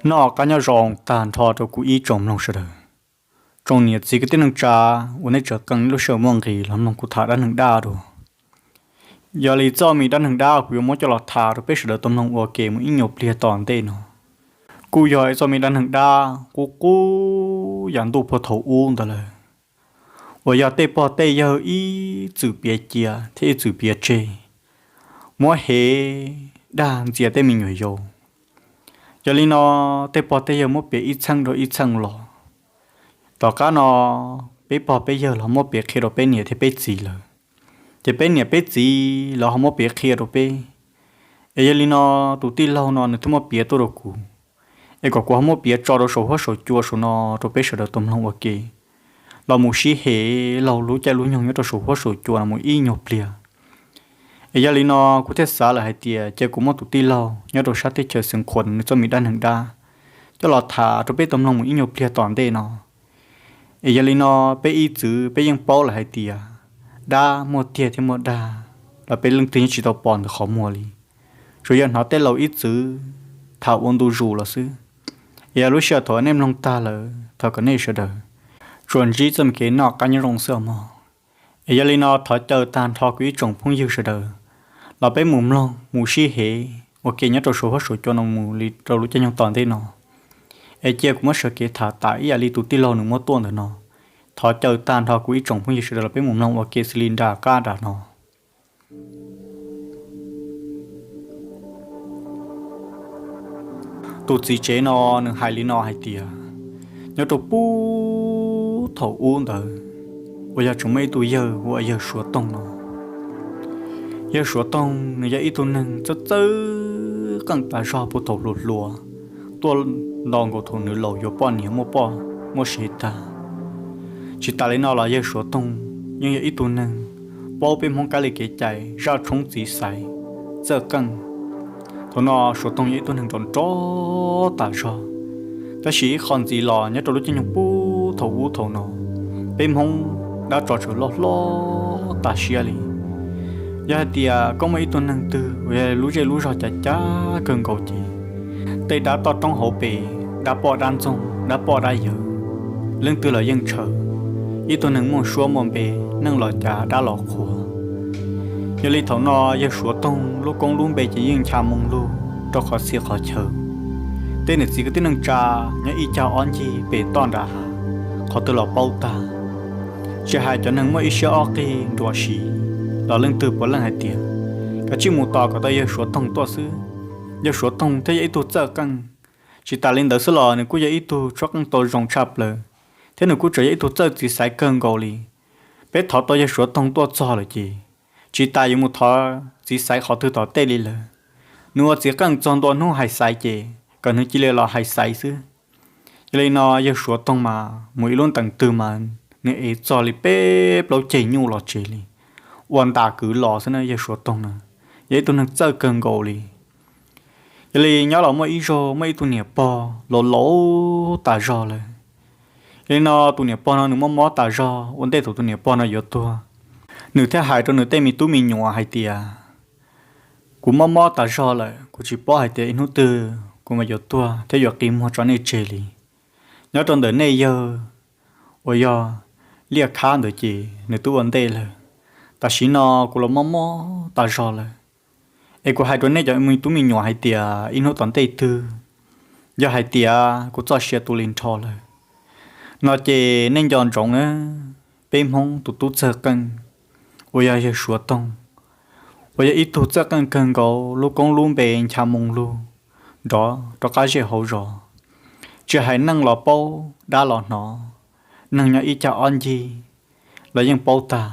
Noj qab nyob zoo tag nrho rau kuv ib tsoom mloog sawv daws. Tsoom niam txiv kwv tij neej tsa uas nej tseem qee lub sij hawm muaj nqis los mloog kuv tham dab neeg dab dua. Yog li txoj me dab neeg dab kuv yuav muab coj los tham rau peb sawv daws tau mloog ua ke mus ib nyuag pliag tom ntej no, kuj yog ib txoj me dab neeg dab qub qub yam ntuj puag thaum ub ntawd lawm, uas yog tej pog tej yawg ib txwm piav cia thiab ib txwm piav tseg, muab hev dag ntxias tej me nyuam yaus. Yog li no, tej pog tej yawg muab piav ib txheej rau ib txheej los, tom qab no peb pog peb yawg los muab piav qhia rau peb niam thiab peb txiv lawm, ces peb niam peb txiv los ho muab piav qhia rau peb. Es yog li no, tus tij laug no nws thiaj muab piav tuaj rau kuv, es kom kuv ho muab piav tso rau saum huab saum cua saum no rau peb sawv daws tau mloog ua ke, los mus sib hev laug lub caij lub nyoog nyob rau saum huab saum cua no mus ib nyuag pliag. Es yog li no, kuv thiaj xav lawm hais tias cia kuv muab tus tij laug nyob rau sab teb chaws Xeev Khuam nws txoj me dab neeg dab coj los tham rau peb tau mloog mus ib nyuag pliag tom ntej no. Es yog li no, peb ib txwm peb yeej paub lawm hais tias dab muaj tiag thiab muaj dag, los peb leej twg yeej tsis tau pom ntawm qhov muag li, tsuas yog hnov tej laus ib txwm tham ua ntu zus los xwb. Es yog lub sij hawm thaum nej mloog tag lawm, thov kom nej sawv daws tsuas ntsib txoj me kev noj qab nyob zoo xwb os mog. Es yog li no, thov caw tag nrho kuv ib tsoom phooj ywg sawv daws los peb mus mloog mus sib hev ua ke nyob rau saum huab saum cua no mus li rau lub caij nyoog tom ntej no. Es cia kuv muab sawv kev tham tas ib yam li tus tij laug nws muab tuaj ntawm no. Thov caw tag nrho kuv ib tsoom phooj ywg sawv daws los peb mus mloog ua ke xws li nram qab nram no. Tus txiv tsev no nws hais li no hais tias, nyob rau puag thaum ub ntawd, uas yog tseem muaj ib tug yawg hu ua yawg Suav Toog no. Yawg Suav Toog nws yog ib tug neeg txawj txawj qeej tas zog puag thaum hluas hluas, tuaj nto nkaus thaum nws laus yuav poj niam muaj poj muaj sev tag. Tsis tas li no los yawg Suav Toog yeej yog ib tug neeg paub peb Hmoob kab li kev cai, zaj tshoob txiv xaiv, txawj qeej. Thaum no Suav Toog yog ib tug neeg nrov nrov tas zog, tab sis ib qho ntxiv los nyob rau lub caij nyoog puag thaum ub thaum no, peb Hmoob dab tsov tseem loj hlob tas siab li. Yog hais tias koj muaj ib tug neeg twg uas yog lub zej lub zog cav cab kawg nkaus ces tej dab toj roob hauv pes, dab poj dab ntxoog, dab poj dab yawg, leej twg los yeej ntshaw. Ib tug neeg muaj suab muaj npe, neeg los cav dab los qhuas. Yog li thaum no yawg Suav Toog lub koob lub npe ces yeej ncha moo lug rau qhov txhia qhov chaw. Tej niam txiv kwv tij neej tsa nyob ib cag ob ncig pem toj nram hav, qhov twg los paub tag. Tsis hais cov neeg muaj ib siab ob qig nruas siv los leej twg puav leej hais tias, kav tsij mus tos kom tau yawg Suav Toog tuaj xwb. Yawg Suav Toog thiaj yog ib tug txawj qeej. Tsis tas li ntawd xwb los nws kuj yog ib tug tshuab qeej tau zoo tshaj plaws, thiab nws kuj tseem yog ib tug txawj txiv xaiv kawg nkaus li. Peb thov tau yawg Suav Toog tuaj txog lawm ces, tsis tas yuav mus thov txiv xaiv qhov twg tom tej li lawm. Nws ua txiv qeej txog ntua hnub hais xaiv ces kom nws cia li los hais xaiv xwb. Yog li no yawg Suav Toog mas mus ib lub ntees twg mas nws ev txog li peb plaub ceg nyuj los tsev li, ua ntas kwv los xwb na. Yawg Suav Toog na yog ib tug neeg txawj kawg nkaus li. Yog li nyob los muaj ib zaug muaj ib tug niam pog laus laus tas zog lawm. Yog li no tus niam pog no nws mob mob tas zog, ua ntej thaum tus niam pog no yuav tuag, nws thiaj hais rau nws tej me tub me nyuam hais tias, kuv mob mob tas zog lawm, kuv tsis paub hais tias ib hnub twg kuv mas yuav tuag thiab yuav qi muag tso nej tseg li. Nyob rau ntawm nej yawg uas yog Liaj Khab ntawd ces nws twb ua ntej lawm. Tam sim no kuv los mob mob tas zog lawm, es kuv hais rau nej cov me tub me nyuam hais tias ib hnub tom ntej twg yog hais tias kuv txoj sia tu li nrho lawm no ces nej nco ntsoov na, peb Hmoob tus tub txawj qeej uas yog yawg Suav Toog, uas yog ib tug txawj qeej kawg nkaus, lub koob lub npe ncha moo lug nrov rau qab zej hauv zos. Tsis hais neeg los paub, dab los hnov, neeg nyob ib cag ob ncig los yeej paub tag.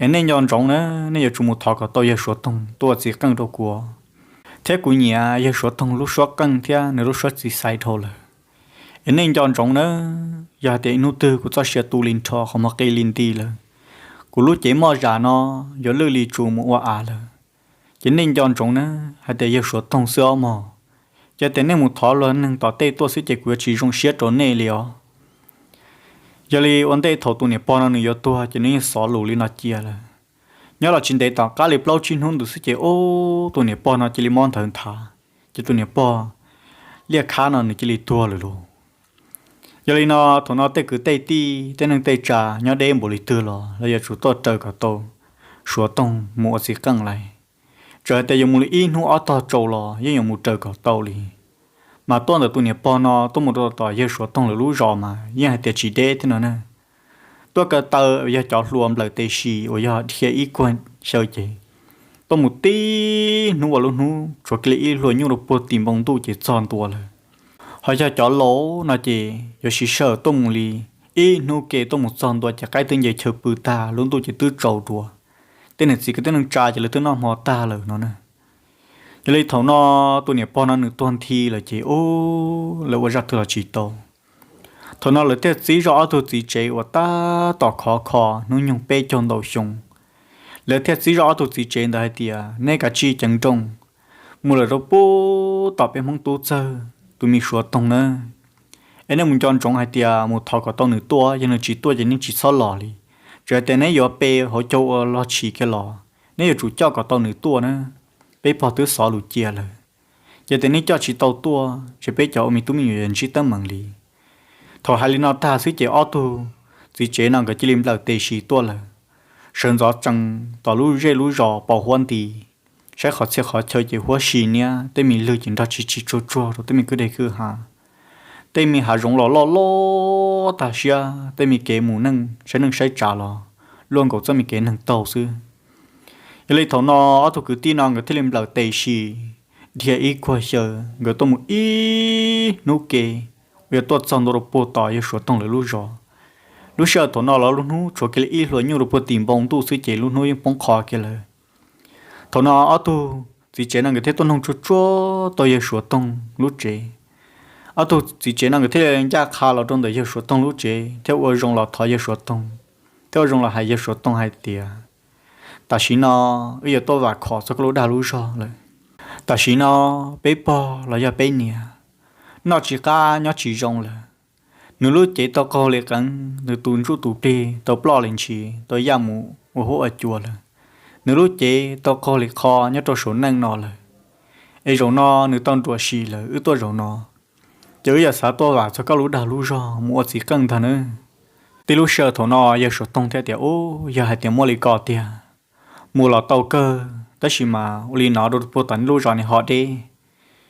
Es nej nco ntsoov na, nej yuav tsum mus thov kom tau yawg Suav Toog tuaj ua txiv qeej rau kuv, thiab kuv nyiam yawg Suav Toog lub suab qeej thiab nws lub suab txiv xaiv dhau lawm. Es nej nco ntsoov na, yog hais tias ib hnub twg kuv txoj sia tu li nrho, qhov muag qi li nti lawm, kuv lub cev moj zam no yuav lwj li tsus mus ua av lawm, ces nej nco ntsoov na, hais tias yawg Suav Toog xwb ob mog. Yog tias nej mus thov luag neeg tom tej tuaj xwb ces kuv yuav tsis zoo siab rau nej li os. Yog li ua ntej thaum tus niam pog no nws yuav tuag ces nws yeej xov lus li no cia lawm. Nyob los tsis ntev tom qab li plaub tsib hnub ntawd xwb ces ub, tus niam pog no cia li mob nthawv nthav, ces tus niam pog liaj khab no nws cia li tuag lawm lauj. Yog li no thaum no tej kwv tej tij tej neej tej tsa nyob deb npaum li twg los lawv yuav tsum tuaj raws kom tau Suav Toog mus ua txiv qeej lawm. Txawm hais tias yuav mus li ib hnub ob tog tsau los yeej yuav mus raws kom tau li. Mas tuaj ntawm tus niam pog no tuaj mus rau tom yawg Suav Toog lawv lub zos mas yeej hais tias tsis deb thiab no na. Tuaj ko taw yog cov hluas nplawm tes si uas yog dhia ib kuag xyaw ces tuaj mus tib hnub ua lub hnub tshuav kiag li ib hlua nyuj rau puag tim npoo ntuj ces txog ntua lawm. Ho yog cov laus no ces yuav siv sij hawm tuaj mus li ib hnub ke tuaj mus txog ntua ces qaib twb nce chaw pw tag lub ntuj ces twb tsaus dua. Tej niam txiv kwv tij neej tsa ces lawv twb noj hmo tag lawm no na. Yog li thaum no tus niam pog no nws tuag nthi lawm ces ub lawv ua zaj twg los tsis tau. Thaum no lawv thiaj txib zoj ob tug txiv tsev uas tab tom khov kho hnub nyoog peb caug ntau xyoo. Lawv thiaj txib zoj ob tug txiv tsev ntawd hais tias neb kav tsij ceev nrooj mus lawm rau puag tom peb Hmoob tub txawg tus me Suav Toog na. Es nej mus nco ntsoov hais tias mus thov kom tau nws tuaj, yog nws tsis tuaj ces neb tsis txhob los li. Txawm hais tias neb yuav pe hauv caug ua log tshis kiag los neb yuav tsum coj kom tau nws tuaj na. Peb pog twb xov lus cia lawm. Ces tias neb coj tsis tau tuaj ces peb cov ua me tub me nyuam yuav ntsib teeb meem li. Thaum hais li no tag xwb ces ob tug txiv tsev no nkawd cia li nplawm tes si tuaj lawm. Sawv ntxov tsees tom lub zej lub zos pos huab nti, saib qhov txhia qhov chaw ces huab si niab, tej me lwg ces nrog tsis tsis tsuag tsuag rau tej me kwj deg kwj ha. Tej me hav zoov los loj loj tag siab, tej me kev mus neej saib neej saib tsav los luaj nkaus txoj me kev neeg taug xwb. Yog li thaum no ob tug kwv tij no nkawd thiaj li nplawm tes si dhia ib kuag xyaw, nkawd tuaj mus ib hnub ke uas yuav tuaj txog ntua rau puag tom yawg Suav Toog lawv lub zos. Lub sij hawm thaum no los lub hnub tshuav kiag li ib hlua nyuj rau puag tim npoo ntuj xwb ces lub hnub yeej poob qho kiag lawm. Thaum no ob tug txiv tsev no nkawd thiaj tuaj noog tsuag tsuag tau yawg Suav Toog lub tsev. Ob tug txiv tsev no nkawd thiaj ncaj qha los rau ntawm yawg Suav Toog lub tsev thiab ua zoo los thov yawg Suav Toog, thiab ua zoo los hais yawg Suav Toog hais tias tam sim no wb yuav tuaj vam khom txog koj lub dag lub zog lawm. Tam sim no peb pog los yog peb niam noj tsis qab nyob tsis zoo lawm. Nws lub cev tau qaug li qeev, nws tus ntsuj tus plig tau ploj li ntshis tau yaj mus ua huab ua cua lawm. Nws lub cev tau qaug li qho nyob rau saum neej no lawm. Es zaum no nws tau nruam sim lawm wb tuaj zaum no, ces wb yog xav tuaj vam txog koj lub dag lub zog mus ua txiv qeej ntag nawb. Tib lub sij hawm thaum no yawg Suav Toog thiaj tias ub yog hais tias muaj li ko tiag, mus los tau kawg tab sis mas ua li no rau puag tom nej lub zos ne ho deb.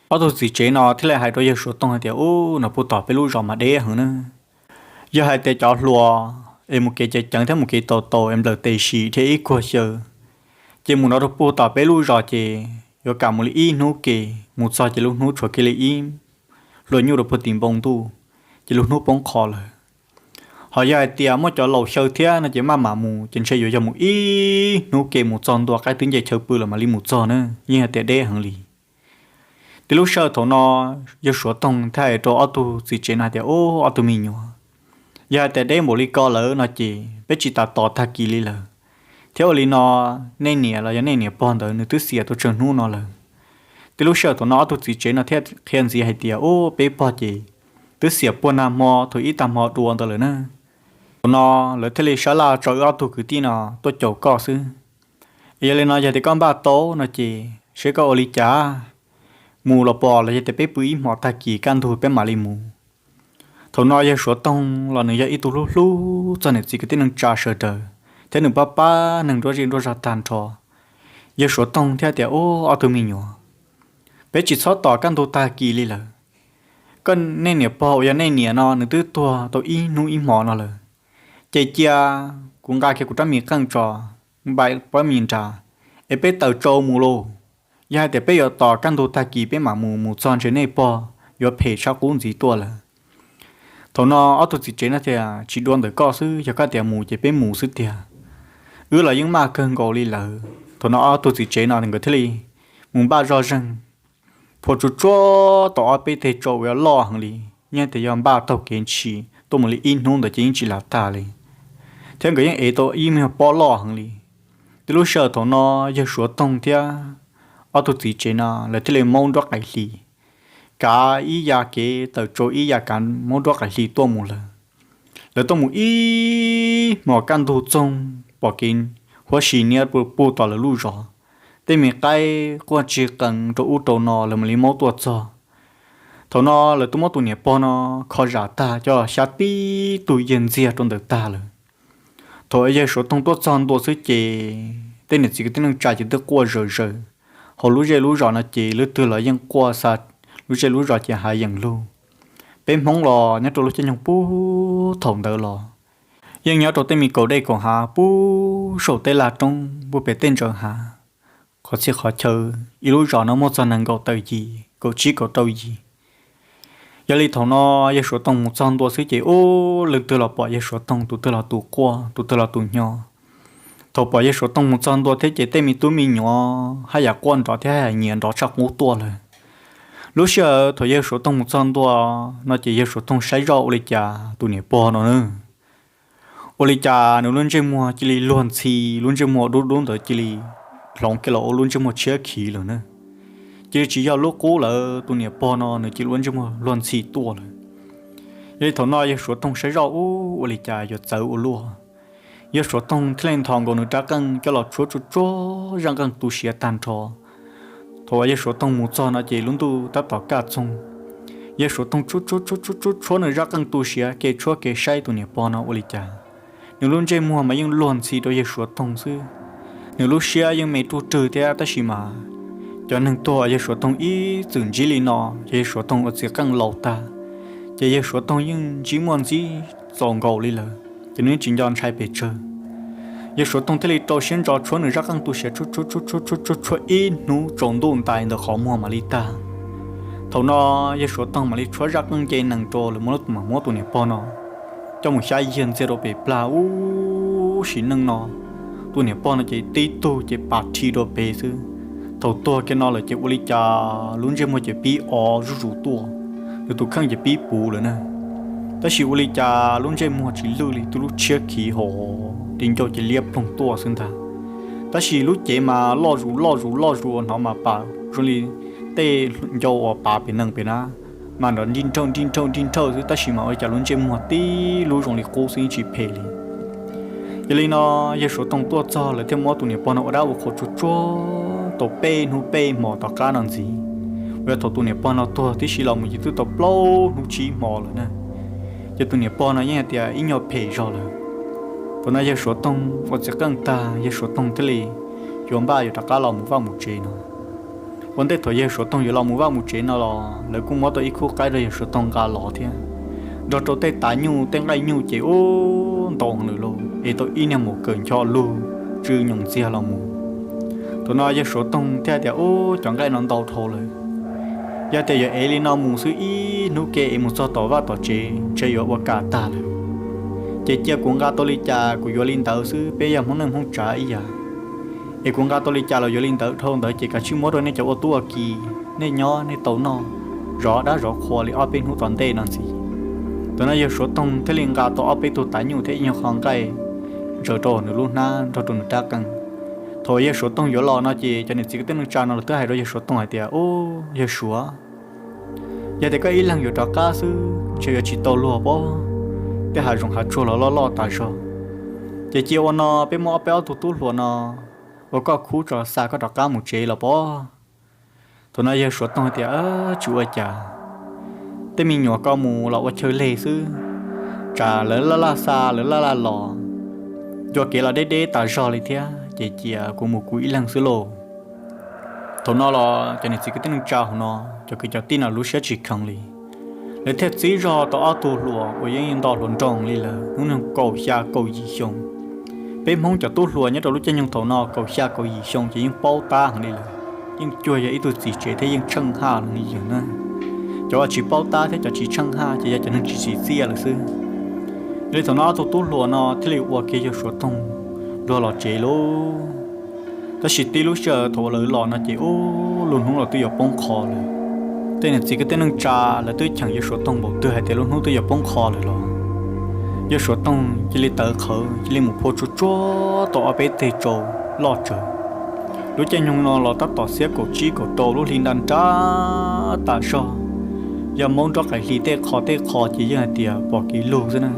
Ob tug txiv tsev no thiaj li hais rau yawg Suav Toog hais tias ub no puag tom peb lub zos mas deb heev na. Yog hais tias cov hluas es mus kev ceev ceev thiab mus kev tau tau es nplawm tes si dhia ib kuag xyaw, ces mus no rau puag tom peb lub zos ces yuav kam mus li ib hnub ke, mus txog ces lub hnub tshuav kiag li ib hlua nyuj rau puag tim npoo ntuj, ces lub hnub poob qho lawm. Ho yog hais tias muaj cov laus xyaw thiab no ces maj mam mus ces ntshe yuav yog mus ib hnub ke mus txog ntua qaib twb nce chaw pw lawm mam li mus txog na, yeej hais tias deb heev li. Tib lub sij hawm thaum no yawg Suav Toog thiaj hais rau ob tug txiv tsev no hais tias ub ob tug me nyuam, yog hais tias deb npaum li ko lawm no ces peb tsis tas tos tag kis li lawm, thiab ua li no nej niam los yog nej niam pog ntawd nws twb xiam tau tsawg hnub no lawm. Tib lub sij hawm thaum no ob tug txiv tsev no thiaj qhia ntxiv hais tias ub peb pog ces twb xiam puag nag hmo thaum ib tag hmo dua ntawd lawm na. Thaum no lawv thiaj li sab laj tso wb ob tug kwv tij no tuaj caum koj xwb. Yog li no yog tias koj npaj tau no ces seb koj ua li cas, mus los pom los yog tias peb pw ib hmos tag kis kaj ntug peb mam li mus. Thaum no yawg Suav Toog los nws yog ib tug hlub hlub txog niam txiv kwv tij neej tsa sawv daws thiab nws pab pab neeg nruab zej nruab zog tag nrho. Yawg Suav Toog thiaj tias ub ob tug me nyuam, peb tsis txhob tos kaj ntug tag kis li lawm. Koj nej niam pog uas yog nej niam no nws twb tuag tau ib hnub ib hmo no lawm, ces cia kuv nqa kiag kuv rab mis qeej tso, npaj pob mis nra, es peb taws tsau mus lauj. Yog hais tias peb yuav tos kaj ntug tag kis peb mam mus, mus txog ntshe nej pog yuav phem tshaj qub ntxiv tuaj lawm. Thaum no ob tug txiv tsev no tias tsis dua ntawm koj xwb, yog koj tias mus ces peb mus xwb tiag, wb los yeej maj kawg nkaus li lawm. Thaum no ob tug txiv tsev no nkawd thiaj li mus npaj zoj zeeg, phua tsuag tsuag tau ob peb teg tsau uas loj heev li, yeej tias yog npaj taug kev ntshis tuaj mus li ib hnub ntawd ces yeej tsis lam tag li, thiab nkawd yeej ev tau ib me pob loj heev li. Tib lub sij hawm thaum no yawg Suav Toog thiab ob tug txiv tsev no lawv thiaj li maub nruab qaim hli, kav ib ya kev taws tsau ib ya kav maub nruab qaim hli tuaj mus lawm. Lawv tuaj mus ib hmos kaj ntug txoog pom kev huab si niab pug tom lawv lub zos, tej me qaib quaj tsis qees rau ub rau no lawv mam li maub tuaj txog. Thaum no lawv twb muab tus niam pog no kho zam tag, coj xyab tib tug yiag ntxiag rau ntawm tag lawm. Thaum Yawg Suav Toog tuaj txog ntua xwb ces tej niam txiv kwv tij neej tsa ces twb quaj zawm zaws. Hauv lub zej lub zos no ces leej twg los yeej quaj xa, lub zej lub zos ces hav yeem lug. Peb Hmoob los nyob rau lub caij nyoog puag thaum ntawd los yeej nyob rau tej me kaum dej kaum hav puag saum tej laj roob puag pem tej ntsaws hav. Qhov txhia qhov chaw ib lub zos no muaj txog nees nkaum tawm yim, kaum tsib kaum rau yim. Yog li thaum no Yawg Suav Toog mus txog ntua xwb ces ub, leej twg los pom Yawg Suav Toog, tus twg los tus quaj, tus twg los tus nyo. Thaum pom Yawg Suav Toog mus txog ntua thiab ces tej me tub me nyuam haj yam quaj nrov thiab haj yam nyiav nrov tshaj qub tuaj lawm. Lub sij hawm thaum Yawg Suav Toog mus txog ntua no ces Yawg Suav Toog saib zoj ua li cas tus niam pog no na, ua li cas nws lub ntsej muag cia li luag ntxhi, lub ntsej muag dub dub ntawd cia li hloov kiag los ua lub ntsej muag tshiab khiv lawm na. Cia li tsis yog lub qub lawm, tus niam pog no nws cia li ua lub ntsej muag luag ntxhi tuaj lawm. Yog li thaum no Yawg Suav Toog saib zoj ub, ua li cas yuav txawv ua luaj. Yawg Suav Toog thiaj li nthos nkaus nws rab qeej coj los tshuab tsuag tsuag zaj qeej tu siav tag nrho. Thaum uas Yawg Suav Toog mus txog no ces lub ntuj tab tom kaj txoog. Yawg Suav Toog tshuab tshuab tshuab tshuab tshuab nws zaj qeej tu siav, kev tshuab kev saib tus niam pog no ua li cas. Nws lub ntsej muag mas yeej luag ntxhi rau Yawg Suav Toog xwb. Nws lub siab yeej me ruj rwg thiab, tab sis mas cov neeg tuag Yawg Suav Toog ib txwm ntsib li no, ces Yawg Suav Toog ua txiv qeej laus tag, ces Yawg Suav Toog yeej ntsib muaj ntxib txaus nkaus li lawm, ces nws yeej tsis nco ntshai pes tsawg. Yawg Suav Toog thiaj li rau siab ntso tshuab nws zaj qeej tu siav tshuab tshuab tshuab tshuab ib hnub tsaus ntuj ntais ntawm qhov muag mam li tag. Thaum no Yawg Suav Toog mam li tshuab zaj qeej nce nees rau lawv muab, mam muab tus niam pog no coj mus xyab yiag ntxiag rau pem plag. Ub, sim neej no tus niam pog no ces tib tug ces pas rhi rau pem xwb. Thaum tuag kiag no lawm ces ua li cas lub ntsej muag ces pib o zuj zus tuaj, nws tus kheej ces pib puv lawm na. Tab sis ua li cas lub ntsej muag tsis lwj li, twb lub tshiab khiv hos, ris ncauj ces liab ploog tuaj xwb ntag. Tab sis lub cev mas loj zus loj zus loj zus, hnov mas pam zoo li tej ncau uas pav pem nees pem na, mas nrov nrij nrawj nrij nrawj nrij nrawj xwb, tab sis mas ua li cas lub ntsej muag tib lub zoo li qub xwb, yeej tsis phem li. Yog li no Yawg Suav Toog tuaj txog lawv thiaj muab tus niam pog no ua dab ua qhua tsuag tsuag tau peb hnub peb hmos tom qab no ntxiv. Uas yog thaum tus niam pog no tuag tib si los mus ces twb tau plaub hnub tsib hmo lawm na. Ces tus niam pog no yeej hais tias ib nyuag phem zog lawm. Thaum no Yawg Suav Toog ua txiv qeej tag, Yawg Suav Toog thiaj li yuav npaj yuav rov qab los mus vaj mus tsev no. Ua ntej thaum Yawg Suav Toog yuav los mus vaj mus tsev no los lawv kuj muab tau ib khub qaib rau Yawg Suav Toog nqa los thiab, nrog rau tej tav nyuj tej nqaij nyuj ces ub ntau heev lawm lauj, es tau ib niag mus kawm ncho lug tsw nyoos ntxiag los mus. Thaum no Yawg Suav Toog thiaj tias ub, cov nqaij no ntau dhau lawm, yog tias yuav ev li no mus xwb ib hnub ke es mus txog tom vaj tom tsev ntshe yuav ua kam tag lawm. Ces cia kuv nqa tau li cas kuv yuav li ntawd xwb, peb yog Hmoob neej Hmoob tsav ib yam. Es kuv nqa tau li cas los yuav li ntawd, dhau ntawd ces kav tsij muab rau nej cov ua tub ua ki, nej nyob nej tau noj, zov dab zov qhua li ob peb hnub tom ntej no ntxiv. Thaum no Yawg Suav Toog thiaj li nqa tau ob peb tug tav nyuj thiab ib nyuag qho nqaij ntsaws rau nws lub hnab nrog rau nws rab qeej. Thaum Yawg Suav Toog yuav los no ces cov niam txiv kwv tij neej tsa no los twb hais rau Yawg Suav Toog hais tias ub, Yawg Suav, yog tias koj ib leeg yuav rov qab xwb ntshe yuav tsis tau luag pob, tej hav zoov hav tsuag los loj loj tas zog. Ces cia ua no, peb muab ob peb ob tug tub hluas no ua koj khub tso xa koj rov qab mus tsev los pob. Thaum no Yawg Suav Toog tias tsis ua cas, tej me nyuam ko mus los ua chaw leg xwb, tsam lawv laj laj xa lawv laj laj los, ncua kev los deb deb tas zog li thiab, ces cia kuv mus kuv ib leeg xwb lauj. Thaum no los cov niam txiv kwv tij neej tsa hauv no, cov kwv cov tij no lub siab tsis kheev li. Lawv thiaj txib zog tau ob tug hluas uas yeej nto hluas nraug li lawm, hnub nyoog kaum xya kaum yim xyoo. Peb Hmoob cov tub hluas nyob rau lub caij nyoog thaum no kaum xya kaum yim xyoo ces yeej paub tab heev li lawm, yeej cuag yog ib tug txiv tsev thiab yeej tsheej haj heev li lawm na. Cov uas tsis paub tab thiab cov tsis tsheej haj ces yog cov neeg tsis tsim txiaj lawm xwb. Yog li thaum no ob tug tub hluas no thiaj li ua kiag Yawg Suav Toog luag los tsev lauj. Tab sis tib lub sij hawm thaum uas lawv los no ces ub, lub hnub los twb yuav poob qho lawm. Tej niam txiv kwv tij neej tsa lawv twb cheem Yawg Suav Toog npaum twg hais tias lub hnub twb yuav poob qho lawm los Yawg Suav Toog cia li tawv qhawv cia li mus phua tsuag tsuag tau ob peb teg tsau loj tsawv. Lub caij nyoog no los tab tom xiab kaum tsib kaum rau, lub hli nra nra tas zog. Yog Hmoob nrob qaim hli tej qho tej qho ces yeej hais tias pom kev lug xwb na.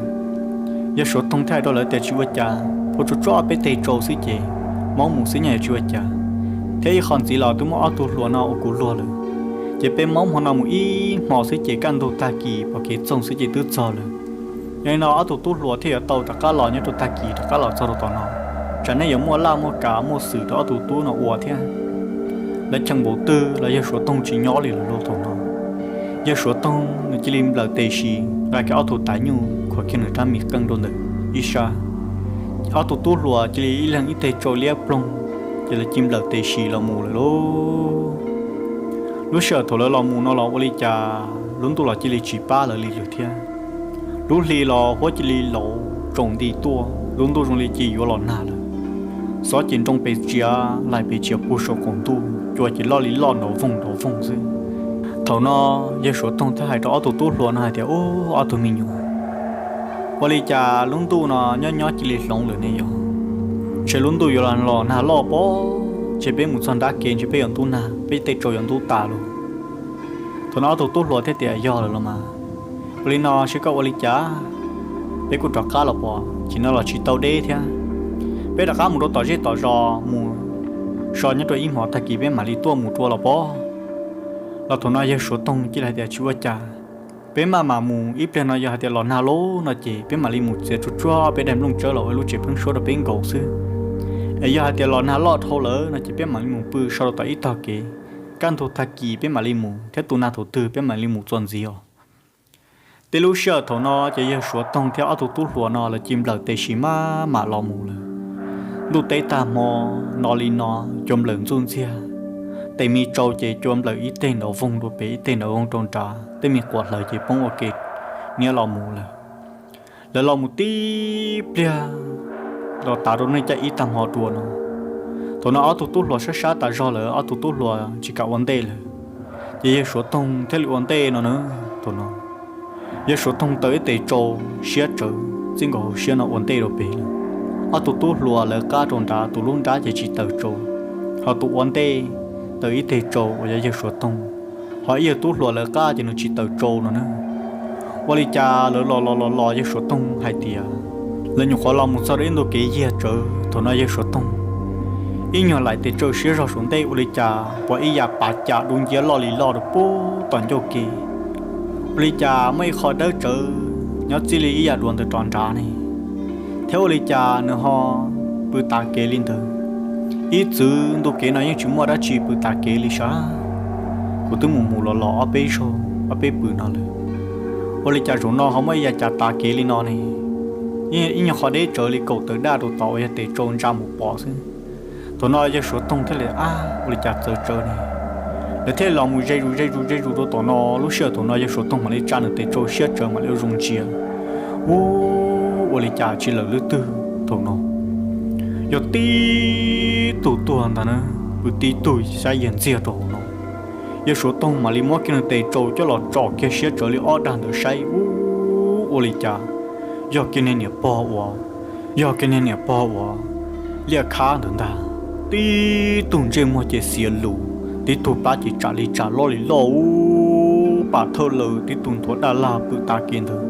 Yawg Suav Toog thiaj hais rau lawv tias tsis ua cas, phua tsuag tsuag ob peb teg tsau xwb ces Hmoob mus xwb nyaj yuav tsis ua cas. Thiab ib qho ntxiv los twb muaj ob tug hluas no ua kuv luag lawm, Ces peb maub hmo no mus ib hmo xwb ces kaj ntug tag kis pom kev txoog xwb ces twb txog lawm. Yog li no ob tug tub hluas thiaj yuav tau rov qab los nyob rau tag kis rov qab los txog rau tom no, tsam nej yuav muaj laj muaj kav muaj xwm rau ob tug tub no ua thiab. Lawv cheem npaum twg los yawg Suav Toog tsis nyob li lawm lauj. Thaum no yawg Suav Toog nws cia li nplawm tes si nqa kiag ob tug tav nyuj khuam kiag nws rab me qeej rau ntawm ib sab. Ob tug tub hluas cia li ib leeg ib teg tsau liab ploog, ces lawv cia li nplawm tes si los mus lawm lauj. Lub sij hawm thaum lawv los mus no los ua li cas lub ntuj los cia li tsis pab lawv li lawm thiab. Lub hli los huab cia li laus tsaus nti tuaj, lub ntuj zoo li cia yuav los nag lawm. Xob ces nroo pes tsia, lais pes tsia puag saum qaum ntuj, cua ces loj li loj nrov voog nrov voog xwb. Thaum no yawg Suav Toog thiaj hais rau ob tug tub hluas no hais tias, Ub, ob tug me nyuam, ua li cas lub ntuj no nyob nyob cia li hloov lawm ne yog? Ntshe lub ntuj yuav los nag loj pob, ntshe peb mus txog nrab kev ntshe peb yuav ntub nag, peb tej tsau yuav ntub tas lauj. Thaum no ob tug tub hluas thiaj tias, Yog lawm los mas, ua li no seb koj ua li cas, peb kuj rov qab los pom, ces no los tsis tau deb thiab. Peb rov qab mus rau tom zej tom zos mus so nyob rau ib hmos tag kis peb mam li tuaj mus rau los pom. Los thaum no yawg Suav Toog cia li hais tias, Tsis ua cas, peb maj mam mus ib pliag no yog hais tias los nag loj no ces peb mam li mus txiav tsuag tsuag peb daim nplooj tsawb los ua lub tsev pheeb suab rau peb nkaus xwb. Es yog hais tias los nag loj dhau lawm no ces peb mam li mus pw so rau tom ib tog kev, kaj ntug tag kis peb mam li mus thiab, tu nag thaum twg peb mam li mus txuas ntxiv os. Tib lub sij hawm thaum no ces yawg Suav Toog thiab ob tug tub hluas no lawv cia li nplawm tes si maj mam los mus lawm. Ntuj teb tag hmo no li no, cua nplawm ntxuj ntxiag, tej me tsau ces cua nplawm ib teg nrov voog rau pem ib teg nrov voog rau nrad, tej me quas hlawv ces poob ua ke niab los mus lawm. Lawv los mus tib pliag los tas rau nej caij ib tag hmo dua no. Thaum no ob tug tub hluas sab sab tas zog lawm, ob tug tub hluas tsis kam ua ntej lawm. Ces yawg Suav Toog thiaj li ua ntej no na. Thaum no yawg Suav Toog taws ib tes tsau siab tsawv txij nkaus hauv siab no ua ntej rau pem lawm. Ob tug tub hluas lawv qab rau nrad, tus lub nrab ces tsis taws tsau, ho tus ua ntej taws ib teg tsau uas yog yawg Suav Toog, ho ib yawg tub hluas lawv qab ces nws tsis taws tsau no na. Ua li cas lawv los los los los yawg Suav Toog hais tias, lawv nyuam qhuav los mus txog rau ib ntu kev yiag tsawv, thaum no yawg Suav Toog ib nyuag laim tes tsau siab zog saum ntej ua li cas pom ib yam pav cas dub nciab loj li loj rau puag tom ncauj ke. Ua li cas muaj ib qho dawb tsawv nyob txij li ib yam duav ntawm rov nrad ne, thiab ua li cas nws ho pw tav kev li ntawd? Ib txwm ntu kev no yeej tsis muaj dab tsi pw tav kev li sav. Kuv twb mus mus los los ob peb zaug ob peb pw no lawm, ua li cas zaum no ho muaj ib yam cas tav kev li no ne? Ib nyuag qhov deb tsawv li kaum tawm daj rau tod uas yog tes tsau ntsa mus pom xwb. Thaum no yawg Suav Toog thiaj li, ab, ua li cas txawv tsawv ne? Lawv thiaj li los mus ze zus ze zus ze zus rau tom no. Lub sij hawm thaum no yawg Suav Toog mam li tsa nws tes tsau siab tsawv mam li ua zoo ntsia. Ub, ua li cas tsis lawm lub twg thaum no? Yog tib tug tuag ntag na, pw tib tug saib yiag ntxiag rau hauv no. Yawg Suav Toog mam li muab kiag nws tes tsau coj los tsom kiag siab tsawv li ob dag ntawd saib, ub, ua li cas yog kiag niag niam pog uas, yog kiag niag niam pog uas liaj khab ntawd ntag. Tib tug ntsej muag ces xiav lus, tib tug pab ces tsam li tsam loj li loj, ub, pam thawj lawm tib tug nthuav daj lag pw tav kev ntawd.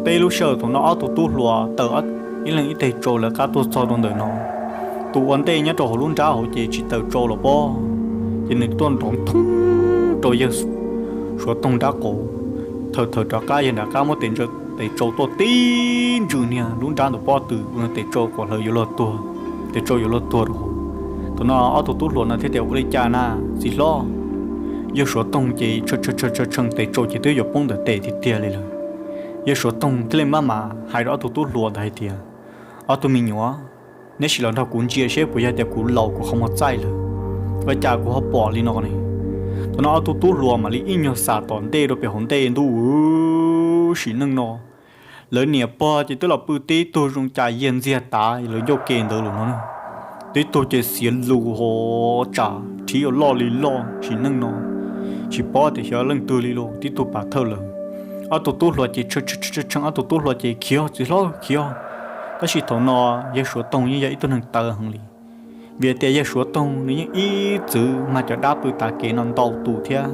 Teb lub sij hawm thaum no ob tug tub hluas taws ib leeg ib teg tsau lawv qab tuaj txog rau ntawm no. Tus ua ntej nyob rau hauv lub nrab hauv ces tsis taws tsau los pob, ces nws tuaj nrov thoob rau yawg Suav Toog nrab qaum, thaws thaws rov qab yawg nram qab muab tes tes tsau tuaj tib ntsws niag lub nrab ntawm pob tw ua nws tes tsau quas hlawv yuav luag tuag, tes tsau yuav luag tuag rau hauv. Thaum no ob tug tub hluas no thiaj tias, ua li cas na txiv hlob? Yawg Suav Toog ces tshee tshee tes tsau ces twb yuav poob ntawm tes tiag tiag li lawm. Yawg Suav Toog thiaj li maj mam hais rau ob tug tub hluas ntawd hais tias, ob tug me nyuam, neb sim los nrog kuv ntsia seb puas yog tias kuv laus kuv qhov muag txaij lawm, ua cas kuv ho pom li no ne? Thaum no ob tug tub hluas mam li ib nyuag xam tom ntej rau pem hauv ntej ntuj, sim neej no lawv niam pog ces twb los pw tib tug zoo cas yiag ntxiag tav lawv ncauj ke ntawd lawm no. Tib tug ces xiav lus ho tsam rhiv yuav loj li loj, sim neej no tsis paub tias xyov leej twg li los tib tug pam thawj lawm. Ob tug tub hluas ces tshee tshee ob tug tub hluas ces khiav txiv hlob khiav. Tab sis thaum no yawg Suav Toog yeej yog ib tug neeg tawv heev li, vim tias yawg Suav Toog nws yeej ib txwv mag cov dab pw tav kev no ntau tus thiab,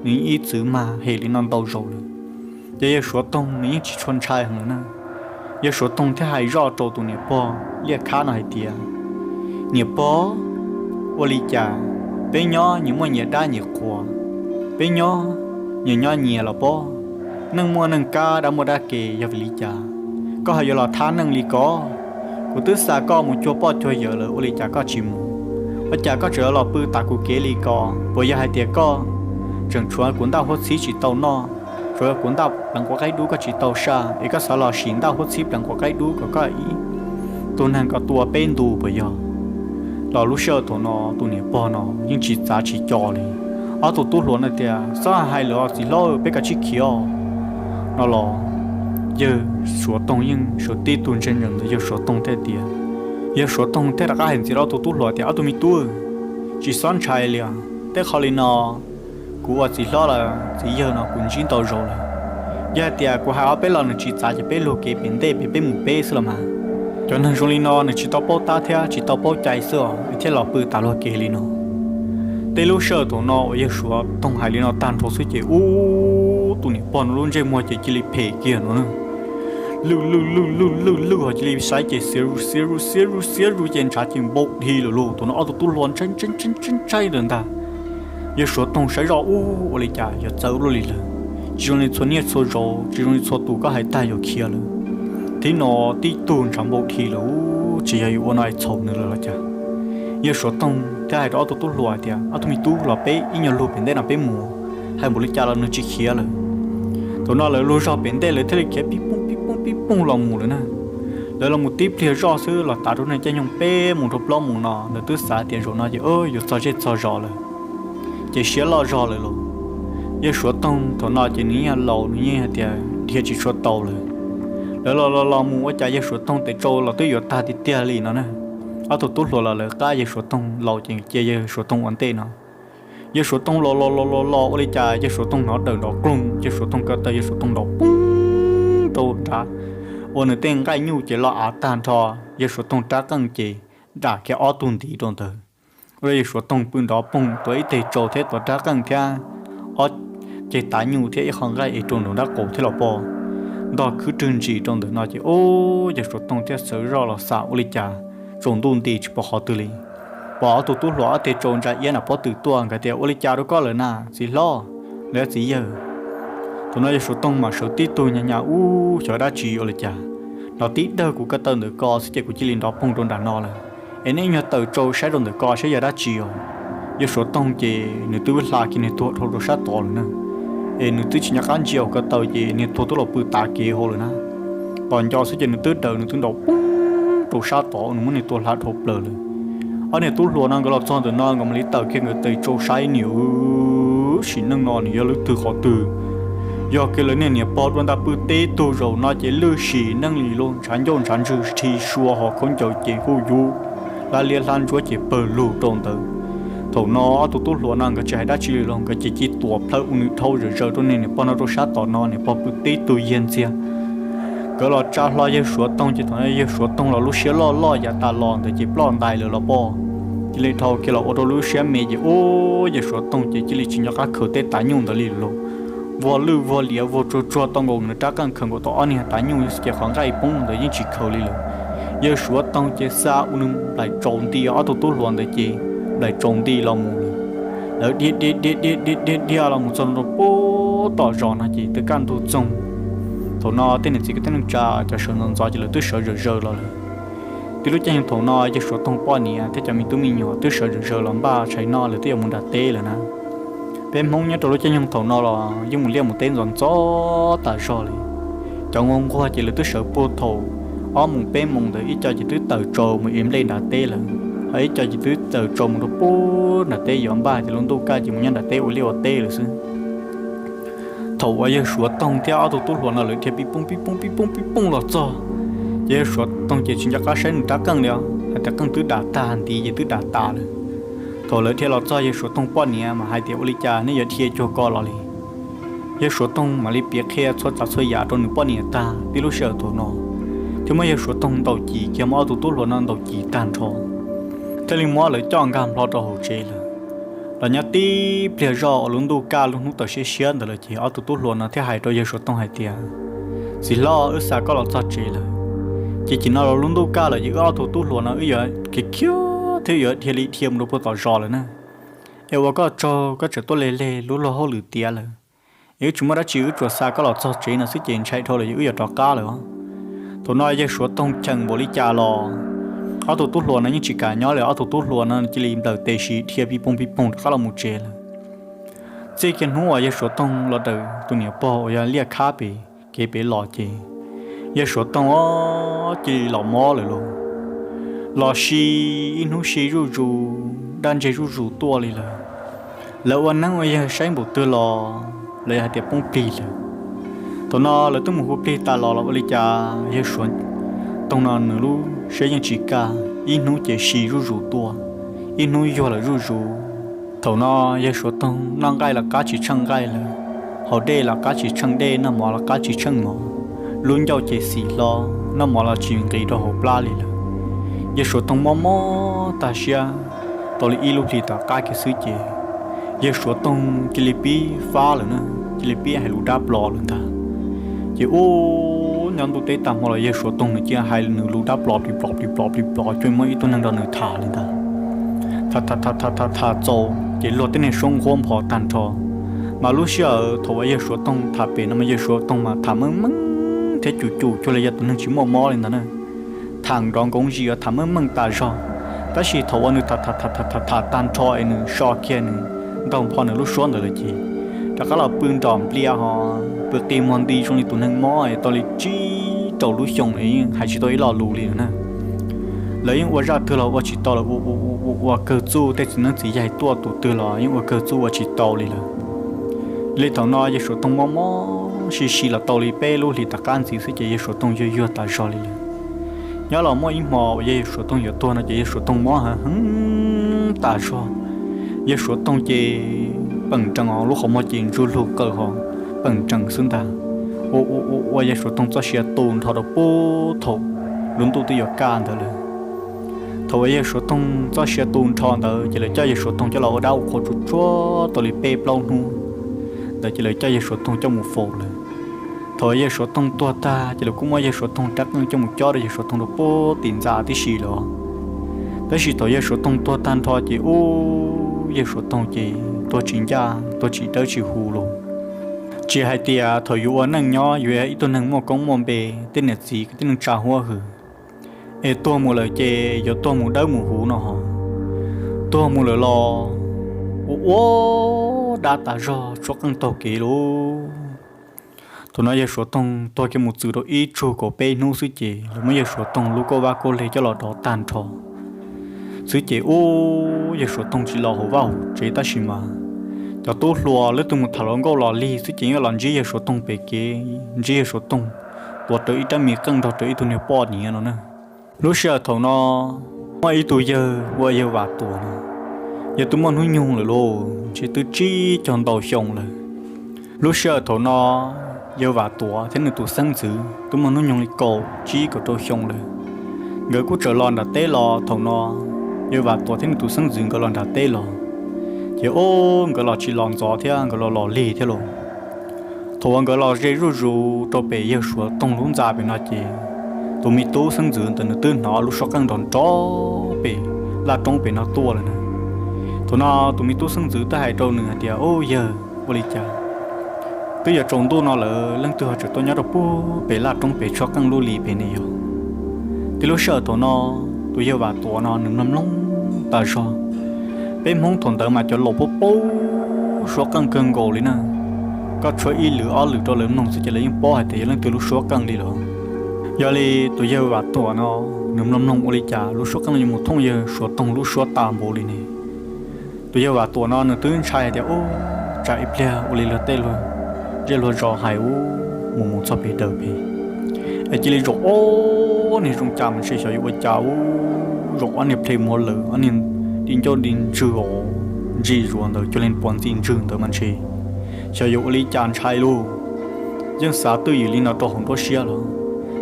nws yeej ib txwv mag hem li no ntau zaus lawm. Ces yawg Suav Toog nws yeej tsis tshua ntshai heev lawm na. Yawg Suav Toog thiaj hais zoj rau tus niam pog liaj khab no hais tias, niam pog, ua li cas peb nyob nyias muaj nyias dab nyias qhuas, Peb nyob, nyias nyob nyias los pob, neej muaj neej kab, dab muaj dab ke, yog vim li cas koj ho yuav los thab neej li ko? Kuv twb xa koj mus cuag poj cuag yawm lawm, ua li cas koj tsis mus? Ua cas koj tseem los pw tas kuv kev li ko? Puas yog hais tias koj tseem tshuav kuv ntaj huab txhib tsis tau noj, tshuav kuv ntaj pleev quav qaib dub koj tsis tau saj, es koj xav los sim ntaj huab txhib pleev quav qaib dub kom koj ib tug neeg ko tua peb ntu puas yog? Los lub sij hawm thaum no tus niam pog no yeej tsis txav tsis co li. Ob tug tub hluas no tias, Txhob hais lawm os txiv hlob, peb kav tsij khiav os, no los yawg Suav Toog yeej sawv tib tug ntsia ntawm ntawd, yawg Suav Toog thiaj tias, yawg Suav Toog thiaj rov qab hais ntxiv rau ob tug tub hluas tias, Ob tug me tub, tsis txhob ntshai li os. Tej qho li no kuv ua txiv hlob los txiv yawg no kuv ntsib ntau zaus lawm. Yog hais tias kuv hais ob peb lo nws tsis txav ces peb luag kev pem ntej pem peb mus peb xwb los mas. Cov neeg zoo li no nws tsis tau paub tab thiab tsis tau paub cai xwb os, thiaj los pw tas luag kev li no. Tej lub sij hawm thaum no uas yawg Suav Toog hais li no tag nrho xwb ces ub, tus niam pog no lub ntsej muag ces cia li phem kiag no na. Lwj lwj lwj lwj lwj lwj ho cia li saib ces xiav zus xiav zus xiav zus xiav zus ces ntshav ces npau dhi lawm lauj. Thaum no ob tug tub hluas ntshai ntshai ntshai ntshai ntshai lawm ntag. Yawg Suav Toog saib zoj ub, ua li cas yuav txawv ua luaj li lawm. Tsis zoo li txhua niaj txhua zaus, tsis zoo li txhua tus koj hais tag yuav khiav lawm. Thib no tib tug ntshav npau dhi lawm ub, tsis yog yuav ua no es txhaum nws lawm los cas. Yawg Suav Toog thiaj hais rau ob tug tub hluas hais tias, Ob tug me tub, los peb ib nyuag lug pem ntej no peb mus, hais npaum li cas los nws tsis khiav lawm. Thaum no lawv lug zog pem ntej lawv thiaj li khiav pib pooj pib pooj pib pooj los mus lawm na. Lawv los mus tib pliag zoj xwb los tav rau niag caij nyoog peb mus rau plaub mus no, lawv twb xav tias zaum no ces yuav txog zej txog zos lawm, ces siab loj zog lawm lauj. Yawg Suav Toog thaum no ces nws yeej laus, nws yeej hais tias dhia tsis tshua tau lawm. Lawv los los los mus ua cas yawg Suav Toog tes tsau los twb yuav tag tiag tiag li no na. Ob tug tub hluas los lawv qab yawg Suav Toog laus ces cia yawg Suav Toog ua ntej no. Yawg Suav Toog los los los los los ua li cas yawg Suav Toog hnov dawm nrov kloog, yawg Suav Toog ko taw yawg Suav Toog nrov poob rau nrad, ua nws tej nqaij nyuj ces loj av tag nrho. Yawg Suav Toog rab qeej ces dam kiag ob tug ntiv rau ntawd. Ua rau yawg Suav Toog pw nrov poog, tuav ib teg tsau thiab tuav rab qeej thiab ob ceg tav nyuj thiab ib qho nqaij es rau nraum nrab qaum thiab los pom ntog khwb rwg ntsis rau ntawm no ces ub, yawg Suav Toog thiaj sawv zoj los xam ua li cas tsaus ntuj nti tsis pom qhov twg li. Pom ob tug tub hluas ob teg tsau ntsa iab nram pob tw tuaj, nkawd tias, Ua li cas rau koj lawm na txiv hlob, los yog txiv yawg? Thaum no yawg Suav Toog mas sawv tib tug nyas nyas ub, xyov dab tsi ua li cas, nrov tib dawg kuv ko taw ntawm ko xwb ces kuv cia li nrov poog rau nram no lawm. Es nej ib nyuag tawm tsau saib rau ntawm ko saib yog dab tsi os. Yawg Suav Toog ces nws twb hla kiag niag tuag dhau rau sab tod lawm na. Es nws twb tsis nco qab ntsia hauv ko taw ces niag tuag twb los pw tav kev hauv lawm na. Tos nco xwb ces nws twb daws nws twb nrov poob rau sab tod, nws muab niag tuag hla dhau plaws lawm. Ob niag tub hluas no nkawd los txog ntawm no nkawd mam li tawm kiag nkawd tes tsau saib niam, sim neej no nws yog leej twg qhov twg? Yog kiag lawv niag niam pog dua ntaj pw teb tug zaum no ces lwj sim neej li lauj, ntshav ncauj ntshav ntswg rhi sua ho khaub ncaws ces huj yuv, hlab liab hlab ntsuab ces pawg lug rau ntawd. Thaum no ob tug tub hluas no nkawd tsis hais dab tsi li los nkawd ces cia li tuam plhaw ua nws dhau zawm zaws rau niag niam pog no rau sab tom no, niam pog pw teb tug yiag ntxiag. Nkawd los tsa hlo yawg Suav Toog ces thaum no yawg Suav Toog los lub siab loj loj yav tas los ntawd ces ploj ntais lawm los pom. Cia li dhau kiag los ua rau lub siab me ces ub, yawg Suav Toog ces cia li tsis nco qab khaws tej tav nyuj ntawd li lauj. Vog lwj vog liav vog tsuag tsuag tau nkaus nws rab qeej khaws nkaus tau ob niag tav nyuj ces qhov nqaij poob ntawd yeej tsis khaws li lawm. Yawg Suav Toog ces xa ua nws nplaim tsaus nti, ob tug tub hluas ntawd ces nplaim tsaus nti los mus lawm. Lawv dhia dhia dhia dhia dhia dhia los mus txog rau pem tom zos no ces twb kaj ntug txoog. Thaum no tej niam txiv kwv tij neej tsa cov sawv ntxov ntxov ces lawv twb sawv zawm zaws los lawm. Tib lub caij nyoog thaum no yawg Suav Toog poj niam thiab cov me tub me nyuam twb sawv zawm zaws los npaj tshais noj, lawv twb yuav mus nram teb lawm na. Peb Hmoob nyob rau lub caij nyoog thaum no los yeej mus liaj mus teb ntxov ntxov tas zog li. Cov nquag nquag ces lawv twb sawv puag thaum ob moos peb moos ntawd, ib co ces twb tawm tsau mus ev nplej nram teb lawm, ho ib co ces twb tawm tsau mus rau pem nram teb yuav npaj tias lub ntuj kaj ces mus nyob nram teb ua liaj ua teb lawm xwb. Thaum uas yawg Suav Toog thiab ob tug tub hluas no lawv dhia pib pooj pib pooj pib pooj pib pooj los txog, ces yawg Suav Toog ces tsis nco qab saib nws rab qeej li os, hais tias qeej twb dam tag, ntiv ces twb dam tas lawm. Thaum lawv dhia los txog yawg Suav Toog poj niam mas hais tias, Ua li cas nej yuav dhia cuag ko los li? Yawg Suav Toog mam li piav qhia txhua tsav txhua yam rau nws poj niam tag tib lub sij hawm thaum no, thiab muab yawg Suav Toog ntaus cim kiag, muab ob tug tub hluas no ntaus cim tag nrho, thiaj li muab lawv coj nkag nplo rau hauv tsev lawm. Los nyob tib pliag zoj uas lub ntuj kaj lub hnub tawm siab siab ntawd lawm ces ob tug tub hluas no thiaj hais rau yawg Suav Toog hais tias, Txiv hlob, wb xa koj los txog tsev lawm, ces chim no los lub ntuj kaj lawm ces wb ob tug tub hluas no wb yuav khiav khiav thiab yuav dhia li dhia mus rau puag tom zos lawm na. Es ua koj tsaug koj tseem tuaj leg leg lub luag hauj lwm tiav lawm. Es wb tsis muaj dab tsi, wb tsuas xa koj los txog tsev no xwb ces ntshai dhau lawm, wb yuav rov qab lawm os. Thaum no yawg Suav Toog cheem npaum li cas los ob tug tub hluas no yeej tsis kam nyob li. Ob tug tub hluas no cia li nplawm tes sis dhia pij poog pij poog rov qab los mus tsev lawm. Txij kiag hnub uas yawg Suav Toog los daws tus niam pog uas yog Liaj Khab pem kev pem los ces yawg Suav Toog cia li los mob lawm lauj. Los si ib hnub si zuj zus, dab ntseg zuj zus tuaj li lawm. Lawv ua neeb ua yaig saib npaum twg los lawv yog hais tias poob plig lawm. Thaum no lawv twb mus hu plig tas los los ua li cas yawg Suav Toog no nws lub siab yeej tsis kaj, ib hnub ces si zuj zus tuaj, ib hnub yuag lawm zuj zus. Thaum no yawg Suav Toog noj nqaij los qab tsis tsheej nqaij lawm, haus dej los qab tsis tsheej dej, noj mov los qab tsis tsheej mov, lub ncauj ces xim hlo, noj mov los tsis nqis rau hauv plab li lawm. Yawg Suav Toog mob mob tag siab tau li ib lub hlis tom qab kiag xwb ces yawg Suav Toog cia li pib fab lawm na, cia li pib hais lus dab plos lawm ntag. Ces ub, nyob ntuj teb tag hmo los yawg Suav Toog nws cia hais nws lus dab plos plis plos plis plos plis plos, cuag muaj ib tug neeg nrog nws tham li ntag. Tham tham tham tham tham txaus ces luag tej niag suab nqhuab nphos tag nrho. Mas lub sij hawm thaum uas yawg Suav Toog tham pem no mas yawg Suav Toog mas tham meej meej thiab cum cum cuag li yog tus neeg tsis muaj mob li ntag na. Tham nrov nkoov zis uas tham meej meej tas zog. Tab sis thaum uas nws tham tham tham tham tham tag nrho es nws so kiag nws ntaug npho nws lub suab ntawd lawm ces rov qab los pw nrom nplias ho pw qi muag nti zoo li tus neeg mob es tau li tsib rau lub xyoo es yeej hais tsis tau ib lo lus li lawm na. Lawv yeej ua zaj twg los ua tsis tau lawm, ua ua ua kawg txuj, tej txiv neeb txiv yaig tuaj tus twg los yeej ua kawg txuj ua tsis tau li lawm. Li thaum no yawg Suav Toog mob mob si si los tau li peb lub hlis tom qab ntxiv xwb ces yawg Suav Toog yuag yuag tas zog li lawm. Nyob los muaj ib hmo uas yawg Suav Toog yuav tuag no ces yawg Suav Toog mob heev heev tas zog. Yawg Suav Toog ces peem nrees os, lub qhov muag ces ntsuj lug qawm ho peem nrees xwb ntag. Ua ua ua ua yawg Suav Toog txoj sia tu nrho rau puag thaum lub ntuj twb yuav kaj ntawd lawm. Thaum uas yawg Suav Toog txoj sia tu nrho ntawd ces lawv coj yawg Suav Toog coj los ua dab ua qhua tsuag tsuag tau li peb plaub hnub ntawd ces lawv coj yawg Suav Toog coj mus faus lawm. Thaum uas yawg Suav Toog tuag tag ces lawv kuj muab yawg Suav Toog rab qeej coj mus cob rau yawg Suav Toog rau puag tim ntxa tib si lawm. Tab sis thaum yawg Suav Toog tuag tag nrho ces ub, yawg Suav Toog ces tuag tsis ncaj, tuag tsis dawb tsis huv lawm. Tsis hais tias thaum yuav ua neej nyob yuav yog ib tug neeg muaj koob muaj npe, tej niam txiv tej neeg tsa huab hwm, es tuag mus lawm ces yuav tuag mus dawb mus huv no ho. Tuag mus lawm los ua ua dab tas zog, tshuab qeej taug kev lauj. Thaum no yawg Suav Toog tuag kiag mus txwm rau ib tsug kaum peb hnub xwb ces lawv muab yawg Suav Toog lub kauj vab kauj leg coj los dov tag nrho xwb ces ub, yawg Suav Toog tsis los hauv vaj hauv tsev tab sis mas cov tub hluas leej twg mus tham hluas nkauj los lig xwb ces yeej los ntsib yawg Suav Toog pem kev, ntsib yawg Suav Toog tuav rawv ib rab me qeej nrog rawv ib tug niag poj niam no na. Lub sij hawm thaum no muaj ib tug yawg ua yawg Vam Tuam no, yawg twb muaj hnub nyoog lawm lauj, ntshe twb tsib caug ntau xyoo lawm. Lub sij hawm thaum no yawg Vam Tuam thiab nws tus xeeb ntxwv twb muaj hnub nyoog li kaum tsib kaum rau xyoo lawm. Nkawd kuj txawm los nram teb los thaum no, yawg Vam Tuam thiab nws tus xeeb ntxwv nkawd los nram teb los, ces ub, nkawd los tsis los ntxov thiab, nkawd los los lig thiab lauj. Thaum uas nkawd los ze zuj zus rau pem yawg Suav Toog lub ntxa pem no ces tus me tub xeeb ntxwv ntawd nws twb hnov lub suab qeej nrov nrov pem laj roob pem no tuaj lawm na. Thaum no tus me tub xeeb ntxwv twb hais rau nws hais tias, Ub yawg, ua li cas twb yuav tsaus ntuj no lawm leej twg ho tseem tuaj nyob rau puag pem laj roob pem tshuab qeej lub li pem ne yog? Tib lub sij hawm thaum no tus yawg Vam Tuam no nws mloog mloog tas zog. Peb Hmoob thaum ntawd mas cov laus paub paub suab qeej kawg nkaus li na. Koj tshuab ib lwm ob lwm rau lawv mloog xwb ces lawv yeej paub hais tias yog leej twg lub suab qeej li lawm. Yog li tus yawg Vam Tuam no nws mloog mloog ua li cas lub suab qeej yuav mus thooj yawg Suav Toog lub suab tas npaum li ne. Tus yawg Vam Tuam no nws twb ntshai hais tias, Ub, tsam ib pliag ua li luag tej luag zej luag zos hais ub, mus mus txog pem daws pem es cia li zaum ob niag zoo cas mas ntshe xyov yuav ua cas ub, zaum ob niag ple muag lawm, ob niag di ncauj di ntswg os, ntsis zuav ntawd cuag li puas ntxi ntswg ntawd mas ntshe xyov yuav ua li cas ntshai lauj. Yeej xav twj ywm li no rau hauv nruab siab los,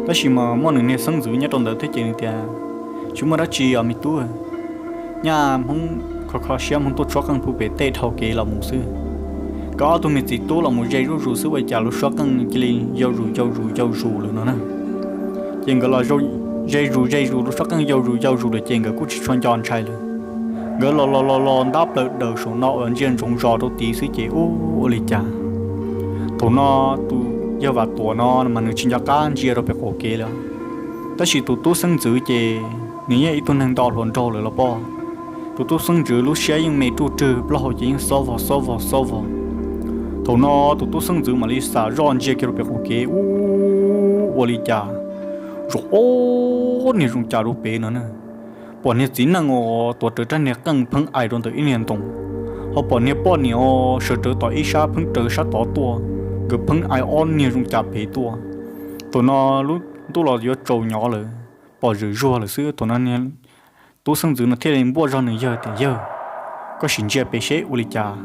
tab sis mas muaj nws niag xeeb ntxwv nyob rau ntawd thiab ces nws tias, Tsis muaj dab tsi os me tub, nyaj Hmoob kho kho siab Hmoob tuaj tshuab qeej puag pem tej dhau kev los mus xwb. Nkawd ob tug me txiv tub los mus ze zuj zus xwb ua cas lub suab qeej cia li yau zus yau zus yau zus lawm no na. Ces nkawd los ze zus ze zus lub suab qeej yau zus yau zus lawm ces nkawd kuj tsis tshua nco ntshai lawm. Nkawd los los los los ntab plaws daws saum no uas ntsia ntsoov zos rau tid xwb ces ub, ua li cas thaum no tus yawg Vam Tuam no mas nws tsis nco qab ntsia rau pem qaum kev lawm. Tab sis tus tub xeeb ntxwv ces nws yeej ib tug neeg nto hluas nraug lawm los poj. Tus tub xeeb ntxwv lub siab yeej me ruj rwg, plaub hau ces yeej xob vog xob vog xob vog. Thaum no tus tub xeeb ntxwv mam li xam zoj ntsia kiag rau pem qaum kev ub, ua li cas zoo ob niag zoo cas rau pem no na. Pom niag txiv neej uas tuav rawv rab niag qeej pheej aim rau ntawm ib niag ntoo, ho pom niag poj niam uas sawv rawv tom ib sab pheej rawv sab tod tuaj, nkawd pheej aim ob niag zoo cas pem tuaj. Thaum no lub ntuj los yuav tsaus nyov lawm, pom zwm zuag lawm xwb. Thaum no niag tub xeeb ntxwv no thiaj li npuaj zog nws yawg tias, Yawg, koj sim ntsia pem seb ua li cas.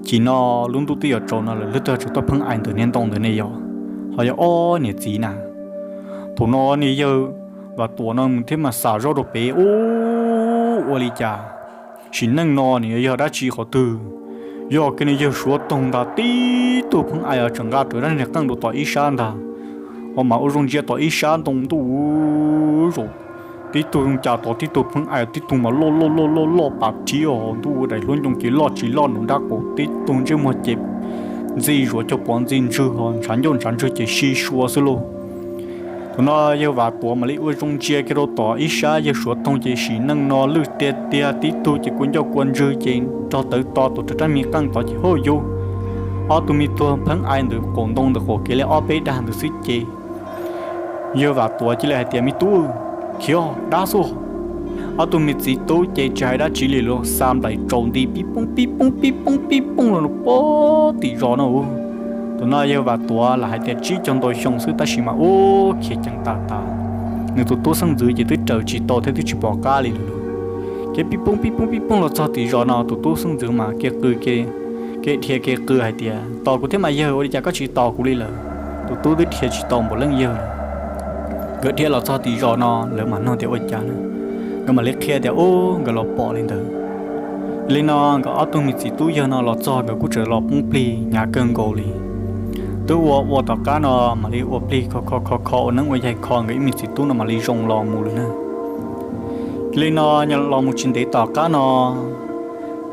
Chim no lub ntuj twb yuav tsaus no lawm, leej twg tseem tuaj pheej aim ntawm niag ntoo ntawd ne yog, ho yog ob niam txiv na. Thaum no niag yawg Vam Tuam no mus thiab mas xam zoj rau pem ub, ua li cas sim neej no nws yuav yog dab tsi qhov twg? Yog kiag niag yawg Suav Toog ntag, tib tug pheej aim tseem nqa rawv rab niag qeej rau tom ib sab ntag, ho mas ua zoo ntsia tom ib sab ntoo ntuj zaum, tib tug zoo cas tod tib tug pheej aim, tib tug mas loj loj loj loj loj pas rhib os, ntuj daim hluab ncoo ces loj tsis loj nrov nrab qaum, tib tug ntsej muag ces ntxi zuav cog pov ntxi ntswg ho ntshav ncauj ntshav ntswg ces sib sua xwb lauj. Thaum no yawg Vam Tuam mam li ua zoo ntsia kiag rau tom ib sab, yawg Suav Toog ces sim neej no lwj tiag tiag, tib tug ces kua ncauj kua ntswg ces nrog tawv to tuav rawv rab me qeej tod ces hauj yus, ob tug me tug pheej aim ntawm qaum ntoo ntawm qaum kev li ob peb dag ntawd xwb ces yawg Vam Tuam cia li hais tias, Me tub, khiav dab xwb. Ob tug me txiv tub ces tsis hais dab tsi li, lawv xa nplaim tsaus nti pib poob pib poob pib poob pib poob los puag tim zos no. Thaum no yawg Vam Tuam lam hais tias tsib caug ntau xyoo xwb tab sis mas ub khiav ceev tas tas, nws tus tub xeeb ntxwv ces twb raws tsis tau thiab twb tsis pom qab li lawm. Khiav pib poob pib poob pib poob los txog tim zos no tus tub xeeb ntxwv mas kev qw, kev dhia kev qw hais tias, Tos kuv thiab mas yawg, ua li cas koj tsis tos kuv li lawm? Tus tub twb dhia tsis tau npaum leej yawg lawm. Nkawd dhia los txog tim zos no lawv mam nug tias ua cas na, nkawd mam li qhia tias ub nkawd los pom li ntawd. Yog li no nkawd ob tug me txiv tub yawg no los txog nkawd kuj tseem los poob plig hnyav kawg nkaus li. Twb ua ua tom qab no mam li ua plig kho kho kho kho ua neeb ua yaig kho, nkawd ib me txiv tub no mam li zoo los mus lawm na. Yog li no los mus tsis ntev tom qab no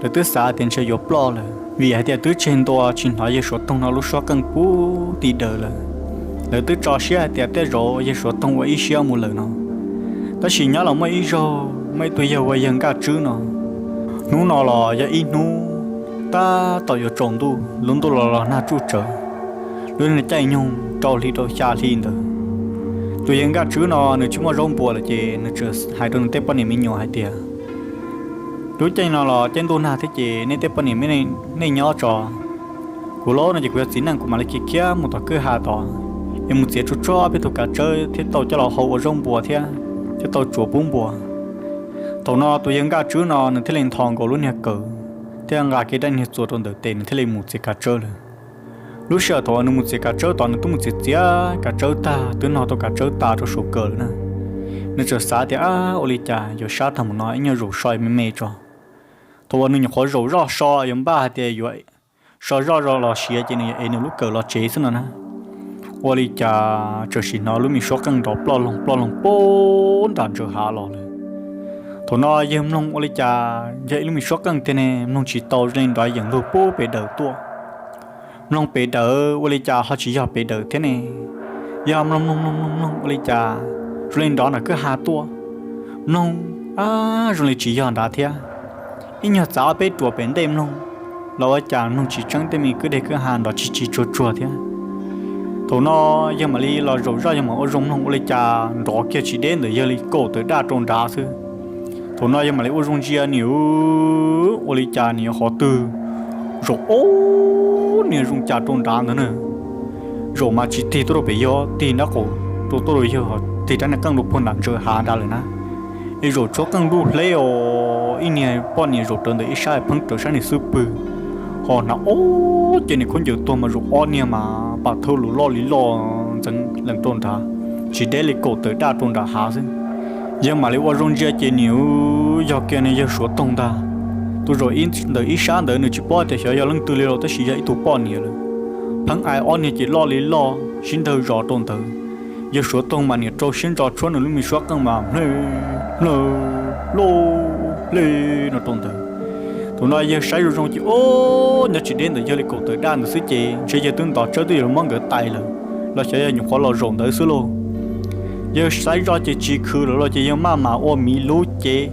lawv twb xav tias ntshe yuav ploj lawm vim hais tias twb tseg ntua tsis hnov yawg Suav Toog no lub suab qeej puag tim dawm lawm. Lawv twb tso siab hais tias tej zaum yawg Suav Toog ua ib siab mus lawm no. Tab sis nyob los muaj ib zaug muaj ib tug yawg hu ua yawg Nkaj Tswb no. Hnub no los yog ib hnub tab tom yuav tsaus ntuj, lub ntuj los los nag tsuj tsawv, lub caij nyoog rau hli rau xya hli ntawd. Tus yawg Nkaj Tswb no nws tsis muaj zaub npua lawm ces nws txawm hais rau nws tej poj niam me nyuam hais tias, Lub caij no los caij ntuj nag thiab ces nej tej poj niam nej nyob tso, kuv los no ces kuv yog txiv neej kuv mam li khiav khiav mus tom kwj ha tod es mus txiav tsuag tsuag peb tug kav tsawb thiab tau coj los hau ua zaub npua thiab thiab tau tsuav pub npua. Thaum no tus yawg Nkaj Tswb no nws thiaj li nthos nkaus lub niag kawm thiab nqa kiag dab niag txuas rau ntawm tes, nws thiaj li mus txiav kav tsawb lawm. Lub sij hawm thaum uas nws mus txiav kav tsawb tod nws twb mus txiav txiav kav tsawb tag twb nog tau kav tsawb tas rau saum kawm lawm na. Nws txawm xav tias, Ab, ua li cas yuav sab tag mus no, ib nyuag zaum so me me tso. Thaum uas nws nyuam qhuav zaum zoj so yuav npaj hais tias yuav so zoj los siav ces nws yuav ev nws lub kawm los tsev xwb no na. Ua li cas txawm sim hnov lub me suab qeej nrov ploj loog ploj loog puag nram ntsaws hav los lawm. Thaum no yawg mloog ua li cas yog ib lub me suab qeej tiag ne, mloog tsis tau, zoo li nrov yeem lug puag pem dawm tuaj. Mloog pem dawm ua li cas ho tsis yog pem dawm thiab ne, yog mloog mloog mloog mloog mloog ua li cas zoo li nrov nram kwj ha tuaj. Mloog, ab, zoo li tsis yog nrad thiab. Ib nyuag txav ob peb ruam pem ntej mloog los ua cas mloog tsis tseeb, tej me kwj deg kwj ha nrov tsis tsis tsuag tsuag thiab. Thaum no yawg mam li los zaum zoj yawg mam ua zoo mloog ua li cas nrov kiag tsis deb ntawm yawg li kaum tawm daj rau nrad xwb. Thaum no yawg mam li ua zoo ntsia niam, ua li cas niam qhov twg zaum ob niag zoo cas rau nrad ntawd na. Zaum mas tsis tig tuaj rau pem yawg, tig nrab qaum rau tuaj rau yawg, tig rab niag qeej rau puag nram ntsaws hav nrad lawm na. Es zaum tshuab qeej lub hleb os, ib niag poj niam zaum rawv ntawm ib sab pheej rawv sab niag xub pwg, ho hnav ob ce niag khaub ncaws tuag mas zaum ob niag mas pam thawj lus loj li loj ntxeev lees rau nrad, tsis deb li kaum tawm daj rau nram hav xwb. Yawg mam li ua zoo ntsia ces niam, yog kiag niag yawg Suav Toog ntag. Tus zaum ntawm ib sab ntawd nws tsis paub tias xyov yog leej twg li los tab sis yog ib tug poj niam lawm. Pheej aim ob niag ces loj li loj sib nrawg zos rau ntawd. Yawg Suav Toog mas niam rau siab ntso tshuab nws lub me suab qeej mas hmlawj hmlawj loj li no rau ntawd. Thaum no yawg saib zoo zoo ces ub, nyob tsis deb ntawm yawg li kaum tawm daj ntawd xwb ces ntshe yawg twb ntov tsawb twb yuav muab nkawd tais lawm, los xyov yog nyuam qhuav los zaum ntawd xwb lauj. Yawg saib zoj ces tsis khwv lawm los ces yawg maj mam ua miv lub ces,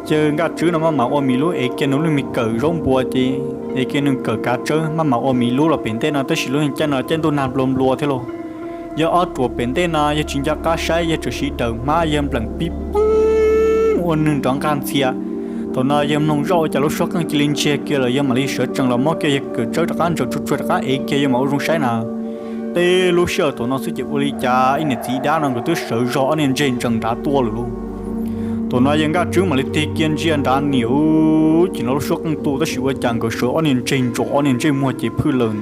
yawg Nkaj Tswb no maj mam ua miv lub ev kiag nws lub me kawm zaub npua ces ev kiag nws kawm kav tsawb maj mam ua miv lub los pem ntej no, tab sis lub caij no caij ntuj nag nplua nplua thiab lauj. Yawg ob ruam pem ntej no yawg tsis nco qab saib, yawg tsuas siv daws hmab yawg npleem pib poog ua nws nrov nqaj ntxhias. Thaum no yawg mloog zoj ua cas lub suab qeej cia li ntsiag kiag lawm, yawg mam li sawv tsees los muab kiag yawg kawm tsawb rov qab ntsaws tsuag tsuag rov qab ev kiag, yawg mam ua zoo saib na. Tej lub sij hawm thaum no xwb ces ua li cas ib niam txiv dab no nkawd twb sawv zog ob niag ntseg ntsees nrad tuaj lawm lauj. Thaum no yawg Nkaj Tswb mam li tig kiag ntsia nrad niam, ub, ces no lub suab qeej tu tab sis ua cas nkawd sawv ob niag ntseg ntsaum ob niag ntsej muag ces phwj lees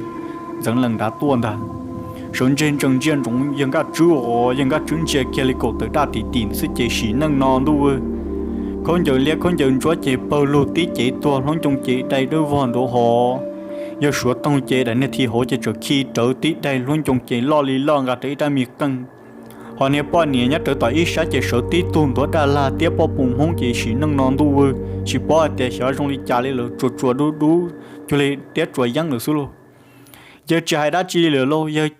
ntxeev lees nrad tuaj ntag. Sawv ntseg ntsees ntsia ntsoov yawg Nkaj Tswb os, yawg Nkaj Tswb ntsia kiag li kaum tawm daj tim tim xwb ces sim neej no ntuj, khaub ncaws liab khaub ncaws ntsuab ces pawg lug tib cev tuag, hlub ncoo ces dai dawb vog nraud hos. Yawg Suav Toog ces daim niag thi hauv ces tseem khi rawv tib daim hlub ncoo ces loj li loj nqa rawv ib rab me qeej. Hos niag poj niam nyob rawv tom ib sab ces sawv tib tug ntuav daj lag tiab pob pus hmoob ces sim neej no ntuj, tsis paub hais tias xyov zoo li cas li lawm, tsuas tsuas dub dub cuag li tiab tsuas yeeb lawm xwb lauj. Yawg tsis hais dab tsi li lawm lauj, yawg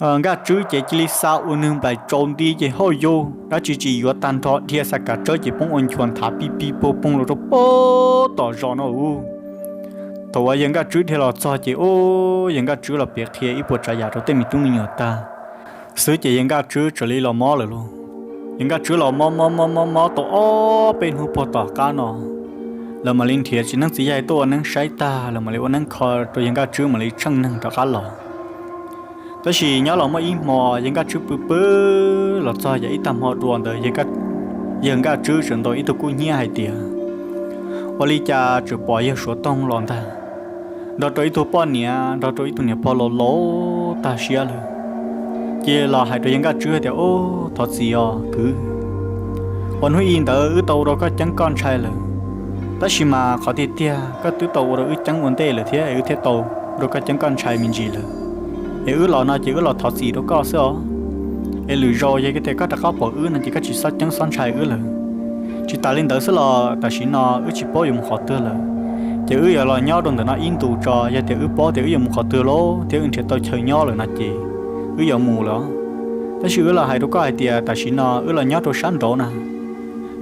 Nkaj Tswb ces cia li xa ua nws nplaim tsaus nti ces hauj yau dab tsi tsis yuav, tag nrho dhia xa kav tsawb ces poob ua nchuav nthav pib pib puag poog los rau pem tom zos no ub. Thaum uas yawg Nkaj Tswb dhia los txog ces ub, yawg Nkaj Tswb los piav qhia ib puas tsav yam rau tej me tub me nyuam tag xwb ces yawg Nkaj Tswb txawm li los mob lawm lauj. Yawg Nkaj Tswb los mob mob mob mob mob tau ob peb hnub puag tom qab no, lawv mam li nrhiav txiv neeb txiv yaig tuaj ua neeb saib tag, lawv mam li ua neeb kho rau yawg Nkaj Tswb mam li tsheej neeg rov qab los. Tab sis nyob los muaj ib hmo yawg Nkaj Tswb pw pw los txog yam ib tag hmo dua ntawd, yawg Nkaj Tswb txawm ntaus ib tug kub hnyiab hais tias, ua li cas tseem pom yawg Suav Toog los ntag, nrog rau ib tug poj niam, nrog rau ib tug niam pog laus laus tag siab lawm, ces los hais rau yawg Nkaj Tswb hais tias, Ub, thov txim os kwv, uas hnub i ntawd wb tau ua rau koj ceeb koj ntshai lawm, tab sis mas qhov tiag tiag koj twb tau ua rau wb ceeb ua ntej lawm thiab es wb thiaj tau ua rau koj ceeb koj ntshai me ntsis lawm. Es wb los no ces wb los thov txim rau koj xwb os. Es lwm zaus yog tias koj rov qab pom wb no ces koj tsis txhob ceeb txhob ntshai wb lawm. Tsis tas li ntawd xwb los tam sim no wb tsis paub yuav mus qhov twg lawm, ces wb yuav los nyob rau ntawm no ib ntus tso, yog tias wb paub tias wb yuav mus qhov twg lawm thiab wb nrhiav tau chaw nyob lawm no ces wb yuav mus lawm. Tab sis wb los hais rau koj hais tias tam sim no wb los nyob rau sab nraud na,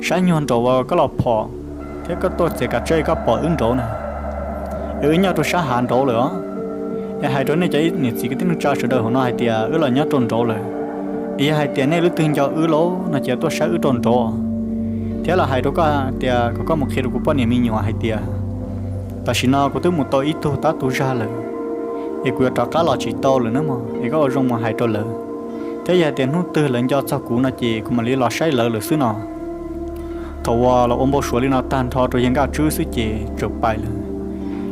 sab nyuag nraud uas koj los phom thiab koj tuaj txiav kav tsawb koj pom wb nraud na, es wb nyob rau sab hav nraud lawm os. Es hais rau nej cov niam txiv kwv tij neej tsa sawv daws hauv no hais tias wb los nyob rau nraud lawm. Es yog hais tias nej leej twg nco wb lawm no ces tuaj saib wb rau nraud, thiab los hais rau koj tias kom koj mus qhia rau kuv poj niam me nyuam hais tias tam sim no kuv twb mus tau ib tug tab tug zag lawm, es kuv yuav rov qab los tsis tau lawm na mog, es koj ua zoo mus hais rau lawv, thiab yog tias hnub twg lawv nco txog kuv no ces kuv mam li los saib lawv lawm xwb no. Thaum uas los ua npau suav li no tag nrho rau yawg Nkaj Tswb xwb ces txawm pais lawm.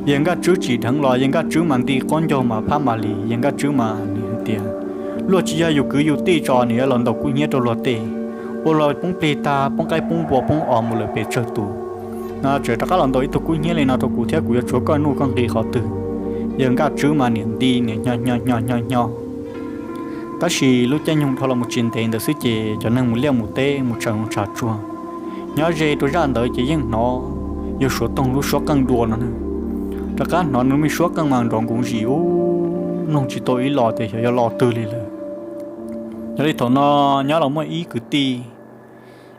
Yawg Nkaj Tswb tsim dheev los yawg Nkaj Tswb mas nti qaub ncaug mas phab mas li, yawg Nkaj Tswb mas nws hais tias luag tsis yog yus kwv yus tij tso nws yuav los ntaus kub hnyiab rau luag tej, ua luag poob plig tag poob qaib poob npua poob os mus lawm pes tsawg tus no, tseem rov qab los ntaus ib tug kub hnyiab li no rau kuv thiab kuv yuav tsuav koj nuj koj nqi qhov twg? Yawg Nkaj Tswb mas niam nti niam nyo nyo nyo nyo nyo. Tab sis lub caij nyoog dhau los mus tsis ntev ntawd xwb ces cov neeg mus liaj mus teb mus tsham zoov tsham tsuag nyob ze rau zaj ntawd ces yeej hnov yawg Suav Toog lub suab qeej dua no na. Rov qab hnov nws me suab qeej mas nrov nkuv zis ub, mloog tsis tau ib los tias xyov yog lo twg li lawm. Yog li thaum no nyob los muaj ib kwv tij,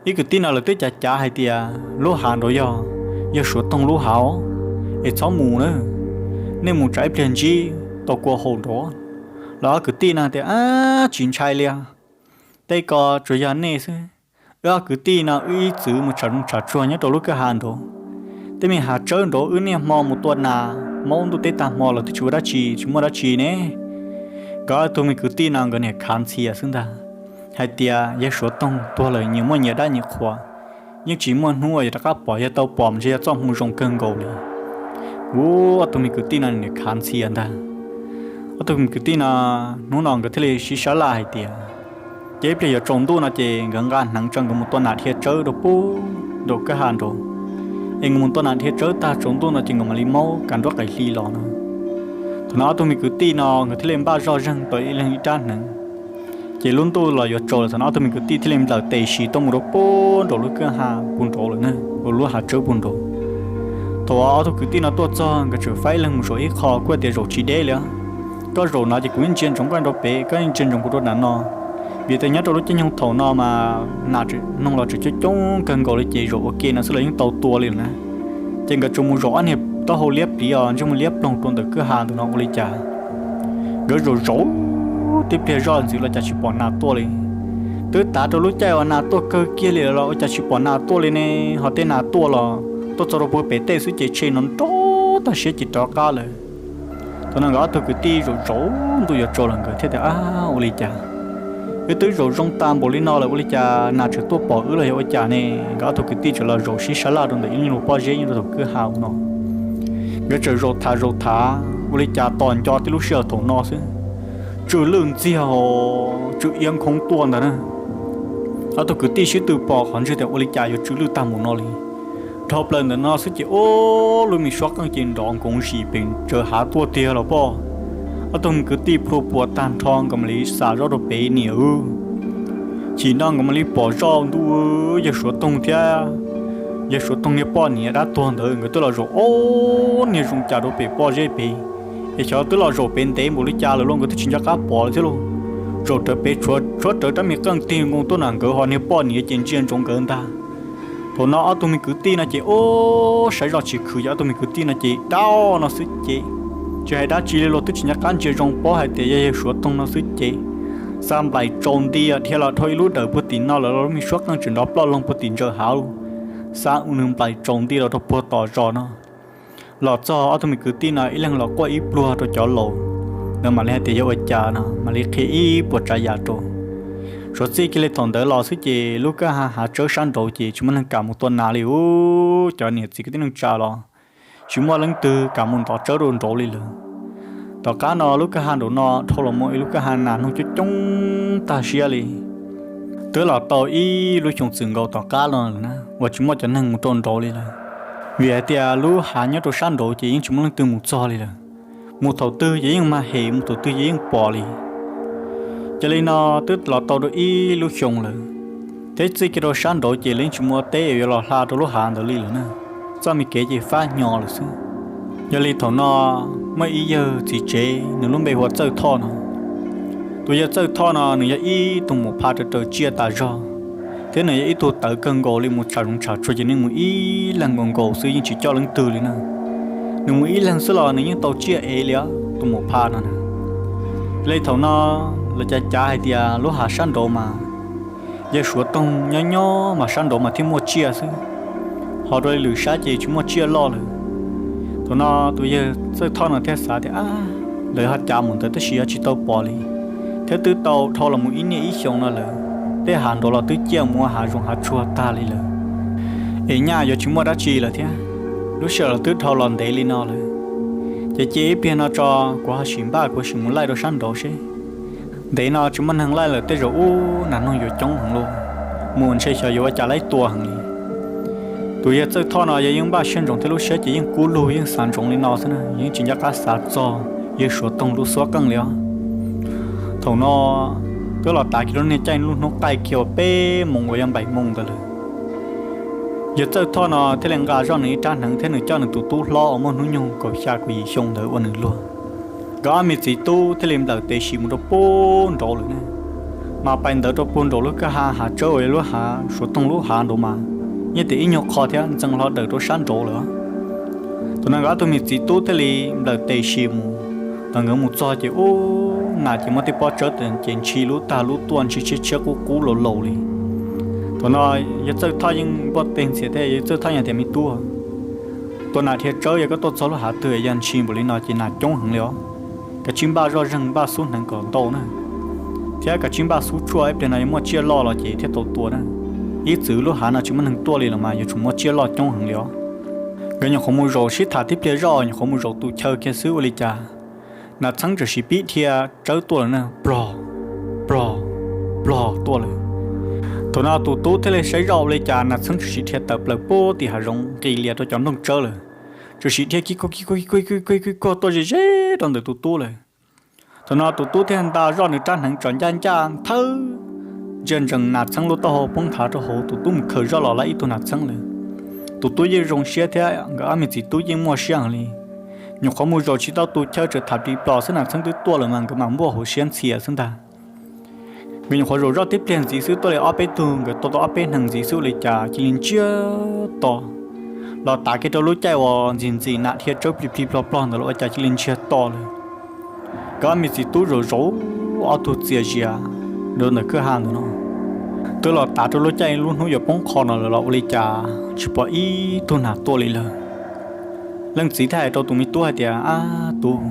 ib kwv tij no lawv twb cav cav hais tias lub hav nraud yog yawg Suav Toog lub hav, es txhob mus na, nej mus tsam ib pliag ntsib tau kua haum nraud. Los ob kwv tij no tias, Ab, tsis ntshai li os, tej ko tsuas yog nej xwb. Wb ob kwv tij no wb ib txwm mus tsham zoov tsham tsuag nyob rau lub kwj ha nraud, tej me hav tsawb nraud wb niaj hmo mus tua nas, maub ntuj teb tag hmo los twb tsis ua dab tsi, tsis muaj dab tsi ne. Nkawd ob tug me kwv tij no nkawd niam khav ntxhias xwb ntag, hais tias yawg Suav Toog tuag lawm nyias muaj nyias dab nyias qhua, yeej tsis muaj hnub uas yuav rov qab pom, yog tau pom ntshe yog txoj hmoo zoo kawg nkaus li. Ub, ob tug me kwv tij no niam khav ntxhias ntag. Ob tug me kwv tij no hnub no nkawd thiaj li sib sab laj hais tias ces ib pliag yuav tsaus ntuj no ces nkawd nqa hneev tso nkawd mus tua nas dhia tsawb rau pub rau kwj ha nraud, es nkawd mus tua nas dhia tsawb tag tsaus ntuj no ces nkawd mam li maub kav nruab qais hli los no. Thaum no ob tug me kwv tij no nkawd thiaj li npaj zoj zeeg tau ib leeg ib rab hneev, Ces lub ntuj los yuav tsaus lawm, thaum no ob tug me kwv tij thiaj li nplawm tes sim tuaj mus rau puag nraum lub kwj ha puag nraud lawm na, ua lub hav tsawb puag nraud. Thaum ob tug kwv tij no tuaj txog nkawd tseem faib ib leeg mus zaum ib qho, kuj tias zaum tsis deb li, koj zaum no ces kuv yeej ntsia ntsoov koj rau pem, koj yeej ntsia ntsoov kuv rau nram no. Vim tias nyob rau lub caij nyoog thaum no mas nas noog los tseem coob coob kawg nkaus li, ces zaum ua ke no xwb los yeej tau tua li lawm na. Ces nkawd tsuas mus zaum ob niag taub hau liab pliv os, ntsej muag liab ploog rau ntawm kwj ha ntawm no ua li cas. Nkawd zaum zaum tib pliag zoj ntxiv los cas tsis pom nas tuaj li. Twb tav rau lub caij uas nas tuaj kawg kiag li los ua cas tsis pom nas tuaj li ne, ho tej nas tuaj los tuaj txog rau puag pem tej xwb ces tshe no nrov tag siab ces rov qab lawm. Thaum no nkawd ob tug kwv tij zaum zaum ntuj yuav tsaus los nkawd thiaj tias, Ab, ua li cas wb twb zaum zoo tas npaum li no lawm, ua li cas nas tseem tuaj pom wb los yog ua cas ne? Nkawd ob tug kwv tij tseem los zaum sib sab laj rau ntawm ib lub pob zeb nyob rau tom kwj ha no. Nkawd tseem zaum tham zaum tham ua li cas tos nco tib lub sij hawm thaum no xwb, tsw lwj ntxiag os, tsw iab nkhoov tuaj ntag na. Ob tug kwv tij sib tw pom qhov ntswg tias ua li cas yuav tsw lwj tag mus no li. Dhau plaws ntawm no xwb ces ua lub me suab qeej ces nrov nkoov zim pes tsawv hav tuaj tiag los poj. Ob tug me kwv tij plhu puas tag nrho nkawd mam li xav zoj rau pem niam wb. Chim no nkawd mam li pom zoj ntuj, yawg Suav Toog thiab yawg Suav Toog niag poj niam dab tuag ntawd nkawd twb los zaum ob niag zoo cas rau pem pob zeb pem, es xyov twb los zaum pem ntev npaum li cas lawm los nkawd twb tsis nco qab pom li thiab lauj. Zaum rawv pem tshuav rawv rab me qeej tig nkoos tuaj na, nkawd ho niag poj niam ces ntsia ntsoov nkawd ntag. Thaum no ob tug me kwv tij no ces ua saib zoj tsis khwv, yog ob tug me kwv tij no ces dab no xwb ces tsis hais dab tsi li los twb tsis nco qab ntsia zoo paub hais tias yog yawg Suav Toog no xwb ces xa nplaim tsaus nti dhia los dhau ib lub dawm puag tim no lawm los lub me suab qeej tseem nrov ploj loog puag tim ntsaws hav lawm. Xa nws nplaim tsaus nti los rau puag tom zos no. Los txog ob tug me kwv tij no ib leeg los quaj ib pluag rau cov laus, nkawd mam li hais tias yog ua cas no mam li qhia ib puas tsav yam rau. Suav txij kiag li thaum ntawd los xwb ces lub kwj ha hav tsawb sab nraud ces tsis muaj neeg kam mus tua nas li ub, cov niam txiv kwv tij neej tsa los tsis muaj leej twg kam mus ntov tsawb rau nraud li lawm. Tom qab no lub kwj ha nraud no dhau los mus ib lub kwj ha nas noog coob coob tag siab li. Twb los tau ib lub xyoo txwm nkaus tom qab no lawm na uas tsis muaj cov neeg mus rau nraud li lawm, vim hais tias lub hav nyob rau sab nraud ces yeej tsis muaj leej twg mus txog li lawm. Mus thaum twg ces yeej mag hem, mus thaum twg ces yeej pom li. Ces li no twb los tau rau ib lub xyoo lawm, thiab txij kiag rau sab nraud ces lawv yeej tsis muaj teb yuav los hla rau lub hav ntawd li lawm na. Txoj me kev ces fab hnyo lawm xwb. Yog li thaum no muaj ib yawg txiv tsev nws lub npe hu ua Txawj Thoj no. Tus yawg Txawj Thoj no nws yog ib tug muam pha raws raws tsiaj tas zog, thiab nws yog ib tug tawv kawg nkaus li, mus tsham zoov tsham tsuag ces nws mus ib leeg nkaus nkaus xwb yeej tsis coj leej twg li na. Nws mus ib leeg xwb los nws yeej tau tsiaj ev li os tus muam pha no na. Li thaum no lawv cav cav hais tias lub hav sab nraud mas yawg Suav Toog nyob nyob mas sab nraud mas thiaj muaj tsiaj xwb, ho rau li lwm sab ces tsis muaj tsiaj loj lawm. Thaum no tus yawg Txawj Thoj no thiaj xav tias, lawv ho cav mus ntawd tab sis ho tsis tau pom li, thiab twb tau dhau los mus ib niaj ib xyoo no lawm, tej hav nraud los twb ciaj mus ua hav zoov hav tsuag tag li lawm, es nyaj yuav tsis muaj dab tsi lawm thiab. Lub sij hawm los twb dhau los ntev li no lawm, ces cia ib pliag no tso, kuv ho sim npaj kuv sim mus laij rau sab nraud seb. Ntev no tsis muaj neeg laij lawm tej zaum ub nas noog yuav coob heev lauj, mus ntshe xyov yuav ua cas laib tua heev li. Tus yawg Txawj Thoj no yog yeej npaj siab ntsoov thiab lub siab ces yeej kub lug yeej xav ntsoov li no xwb na, yeej tsis nco qab xav txog yawg Suav Toog lub suab qeej li os. Thaum no twb los tav kiag lub niag caij lub hnub qaij kiag uas peb moos uas yog npaim moos ntawd lawm. Yawg Txawj Thoj no thiaj li nqa zoj nws ib rab hneev thiab nws coj nws tus tub hlob uas muaj hnub nyoog kaum xya kaum yim xyoo ntawd ua nws luag. Nkawd ob me txiv tub thiaj li nplawm tes sim mus rau puag nraud lawm ne. Mas pais ntawd rau puag nraum lub kwj ha hav tsawb uas yog lub hav Suav Toog lub hav nraud mas yeej tias ib nyuag qho thiab ntxeev hlo dawm rau sab nraud lawm. Thaum no nkawd ob tug me txiv tub thiaj li nplawm tes sim mus. Thaum nkawd mus txog ces ub, nas ces muab tej pob tsawb ces ntshis lub tag lub tuaj, ntshis tshiab tshiab qub qub laus laus li. Thaum no yawg Txawj Thoj yeej npuaj teg ntxias thiab yawg Txawj Thoj yeej tias, Me tub, tua nas dhia tsawb yog koj tuaj txog lub hav twg yog ntshis npaum li no ces nas coob heev li os. Kav tsij npaj zoj zeeg npaj xub hneev kom ntau na, thiab kav tsij npaj xub tshuaj, ib pliag no yuav muaj tsiaj loj los ces thiaj tau tua na. Ib txwm lub hav no tsis muaj neeg tuaj li los mas yuav tsum muaj tsiaj loj coob heev li os. Nkawd nyuam qhuav mus zaum sib tham tib pliag zoj, nyuam qhuav mus zaum tus chaw kiag xwb ua li cas nas txheeb txawm sim pib dhia tsawb tuaj lawm na, plog, plog, plog tuaj lawm. Thaum no tus tub thiaj li saib zoj ua li cas nas txheeb txawm sim dhia tawm plaws puag tim hav zoov nqis lias rau cov nplooj tsawb lawm, txawm sim dhia kib kuag kib kuag kib kuag kib kuag kib kuag tuaj ze ze rau ntawm tus tub lawm. Thaum no tus tub thiaj nta zoj nws rab hneev tso ncaj ncaj thawb, ntsia ntsees nas txheeb lub taub hau poob nthav rau hauv, tus tub mus khaws zoj los lawm ib tug nas txheeb lawm. Tus tub yeej zoo siab thiab nkawd ob me txiv tub yeej muaj siab heev li. Nyuam qhuav mus zaum tsis tau tus chaw tseem tham plis plos xwb, nas txheeb twb tuaj lawm mas nkawd mam npuaj hauv siab ntxhias xwb ntag. Nkawd nyuam qhuav zaum zoj tib pliag ntxiv xwb tuaj li ob peb tug, nkawd tua tau ob peb hneev ntxiv xwb ua li cas cia li ntsiag to. Los tav kiag rau lub caij uas ntxim ntxim nas dhia tsawb plig plig plog plog ntawd los ua cas cia li ntsiag to lawm. Nkawd ob me txiv tub zaum zaum ob tug txias zias rau ntawm kwj ha ntawm no, twb los tav rau lub caij lub hnub yuav poob qho no lawm los ua li cas tsis pom ib tug nas tuaj li lawm. Leej txiv thiaj hais rau tus me tub hais tias, Ab tub,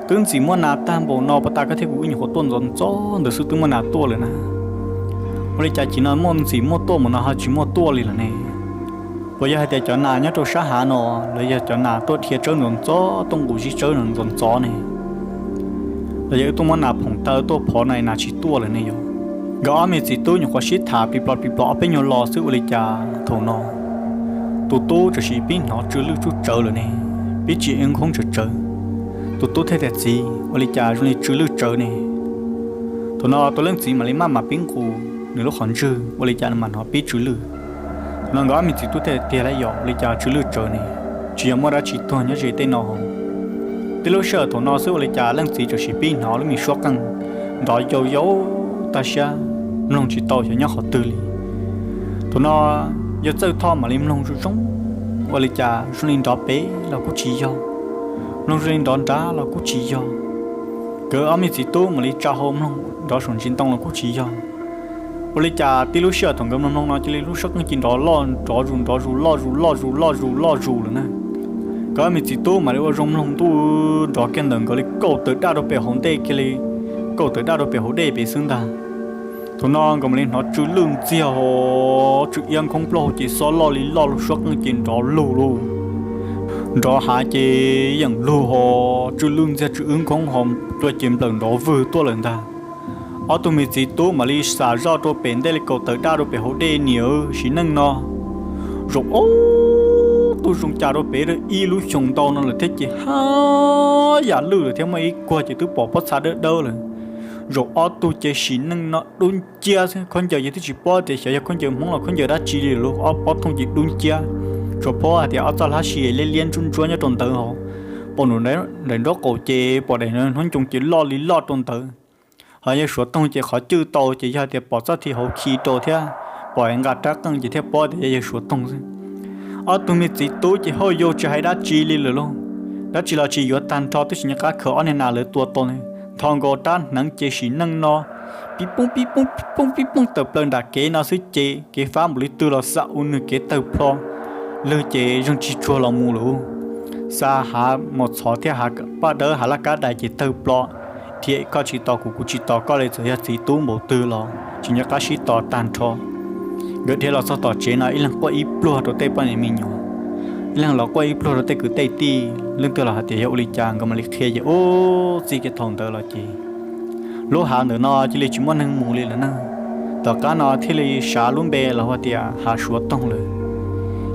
twb ntxim muaj nas tag npaum no, puas tas koj thiab kuv wb nyuam qhuav tuaj ntxov ntxov ntawd xwb twb muaj nas tuaj lawm na? Ua li cas chim no muaj ntxim muaj tuaj mus no ho tsis muaj tuaj li lawm ne? Puas yog hais tias cov nas nyob rau sab hav no, los yog cov nas tuaj dhia tsawb ntxov ntxov, tuaj nqus zib tsawb ntxov ntxov ne? Los yog wb tuaj muab nas phoom taw tuaj phov no nas tsis tuaj lawm ne yom? Nkawd ob me txiv tub nyuam qhuav sib tham plig plos plig plos ob peb nyuag lo xwb ua li cas thaum no tus tub tam sim pib hnov tsw lwj tsawv lawm ne, pib tsis ib nkoob tsawv tsawv. Tus tub thiaj tias, Txiv, ua li cas zoo li tsw lwj tsawv ne? Thaum no tus leej txiv mam li maj mam pib nqus nws lub qhov ntswg ua li cas nws mam hnov pib tsw lwj. Thaum no nkawd ob me txiv tub thiaj tias, Tiag lauj, yog ua li cas tsw lwj tsawv ne? Tsis yog muaj dab tsi tuag nyob ze tej no? Tib lub sij hawm thaum no xwb ua li cas leej txiv tam sim pib hnov lub me suab qeej nrov yau yau tag siab, mloog tsis tau xyov nyob qhov twg li. Thaum no yawg Txawj Thoj mam li mloog zoo zoo, ua li cas zoo li nrov pem los kuj tsis yog, mloog zoo li nrov nrad los kuj tsis yog. Nkawd ob me txiv tub mam li tsa hau mloog nrov saum ntsis ntoo los kuj tsis yog. Ua li cas tib lub sij hawm thaum nkawd mloog mloog no cia li lub suab qeej cia li nrov loj nrov zus nrov zus loj zus loj zus loj zus loj zus lawm na. Nkawd ob me txiv tub mam li ua zoo mloog ntuj, nrov kiag ntawm nkawd li kaum tawm daj rau pem hauv ntej kiag li, kaum tawm daj rau pem hauv dej pem xwb ntag. Thaum no nkawd mam li hnov tsw lwj ntxiag ho, tsw iab nkoob plaub hau ces xob loj li loj, lub suab qeej ces nrov lug lug, nrov hav ces yeem lug ho, tsw lwj ntxiag tsw wb nkoob ho, tua ces nplawm nrov vwg tuaj lawm ntag. Ob tug me txiv tub mam li xam zoj rau pem ntej li kaum tawm daj rau pem hauv dej, Niam, sim neej no zaum ob tug zoo cas rau pem ib lub xyoos ntau no lawm thiab ces haj yam lwj lawm thiab, muaj ib kuag ces twb pom pob txha dawb dawb lawm. Zaum ob tug ces sim neej no dub nciab xwb, khaub ncaws ces twb tsis paub tias xyov yog khaub ncaws Hmoob los khaub ncaws dab tsi li, lub ob pob thooj ces dub nciab, tsuas paub hais tias ob txoj hlab si liab liab ntsuab ntsuab nyob rau ntawd ho, pom nraim nraub qaum ces pom daim hnub ncoo ces loj li loj rau ntawd. Ho yawg Suav Toog ces qhov cwj tau ces yog tias pom txoj thi hauv khi rau thiab pom nqa rab qeej ces thiaj paub tias yog yawg Suav Toog xwb. Ob tug me txiv tub ces hauj yau tsis hais dab tsi li lawm lauj, dab tsi los tsis yuav tag nrho, twb tsis nco qab khaws ob niag nas lawv tua tau, nthos nkaus rab hneev ces sim neej no pib poob pib poob pib poob pib poob tawm plaws nram kev no xwb ces kev fab npaum li twg los xa u nws kev tawg plho, lwg ces zeeg tsis tsuag los mus lawm. Xa hav mos txhov thiab hav paj dawb hav laj kab dais ces tawg plho, thiab koj tsis tos kuv kuv tsis tos koj li, txawm yog txiv tub npaum twg los tsis nco qab sib tos tag nrho. Nkawd dhia los txog tom tsev no ib leeg quaj ib pluag rau tej poj niam me nyuam, ib leeg los quaj ib pluag rau tej kwv tej tij, leej twg los hais tias yog ua li cas nkawd mam li qhia ces ub txij kiag thaum ntawd los ces lub hav ntawm no cia li tsis muaj neeg mus li lawm na. Tom qab no thiaj li sav lub npe los hu tias hav Suav Toog lawm.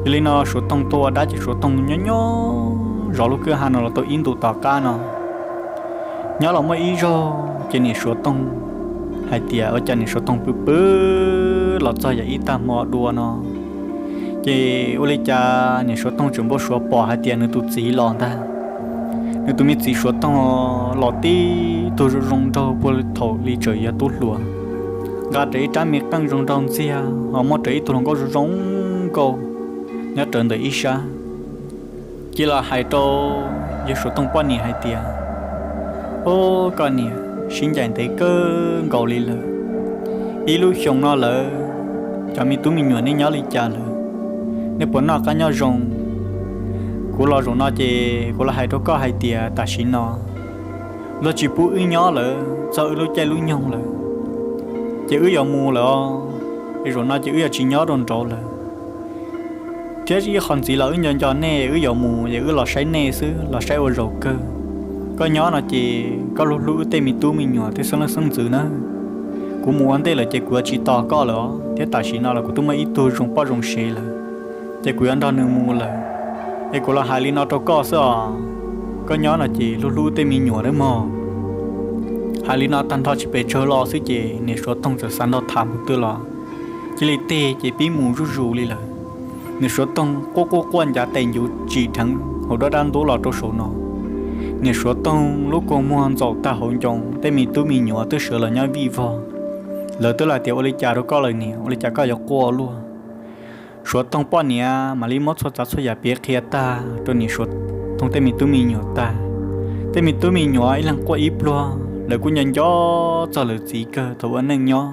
Yog li no Suav Toog tuag ua dab ces Suav Toog nyob nyob zov lub kwj ha no los tau ib ntus tom qab no. Nyob los muaj ib zaug ces niam Suav Toog hais tias ua cas niam Suav Toog pw pw los txog yam ib tag hmo dua no, ces ua li cas niam Suav Toog tseem npau suav pom hais tias nws tus txiv los ntag. Nws tus me txiv Suav Toog los tib tug zoo zoo nraug puag thaum li tseem yog tub hluas, nqa rawv ib rab me qeej zoo nraug ntxiag ho muaj rawv ib tug hluas nkauj zoo zoo nkauj nyob rawv ntawm ib sab. Ces los hais rau yawg Suav Toog poj niam hais tias, Ob, koj niam, sib ncaim ntev kawg nkaus li lawm. Ib lub xyoos no lawm, cov me tub me nyuam nej nyob li cas lawm? Nej puas noj qab nyob zoo? Kuv los zaum no ces kuv los hais rau koj hais tias tam sim no luag tsis pub wb nyob lawm, txog wb lub caij lub nyoog lawm, ces wb yuav mus lawm os. Es zaum no ces wb yuav tsis nyob rau nraud lawm. Thiab ib qho ntxiv los wb nco nco nej, wb yuav mus es wb los saib nej xwb, los saib ua zaum kawg. Koj nyob no ces koj hlub hlub wb tej me tub me nyuam tej xeeb leej xeeb ntxwv nawb. Kuv mus ua ntej lawm ces kuv yuav tsis tos koj lawm os, thiab tam sim no los kuv twb muaj ib tug zoo poj zoo sev lawm, ces kuv yuav nrog nws mus lawm. Es kuv los hais li no rau koj xwb os, koj nyob no ces hlub hlub wb tej me nyuam nawb mog. Hais li no tag nrho tsis pes tsawg lo xwb ces niam Suav Toog txawm xav nrog tham mus twg los cia li tig ces pib mus zuj zus li lawm. Niam Suav Toog quaj quaj quaj ncav tes ncuv tsim dheev hauv dab dab ntub los rau saum no. Niam Suav Toog lub kua muag ntxaum tag hauv ncoo, tej me tub me nyuam twb sawv los nyob vij vog. Lawv twb hais tias ua li cas rau koj lawm niam, ua li cas koj yuav quaj luaj? Suav Toog poj niam mam li muab txhua tsav txhua yam piav qhia tag rau niam Suav Toog tej me tub me nyuam tag. Tej me tub me nyuam ib leeg quaj ib pluag, lawv kuj nco nco txog lawv txiv kawg thaum ua neej nyob.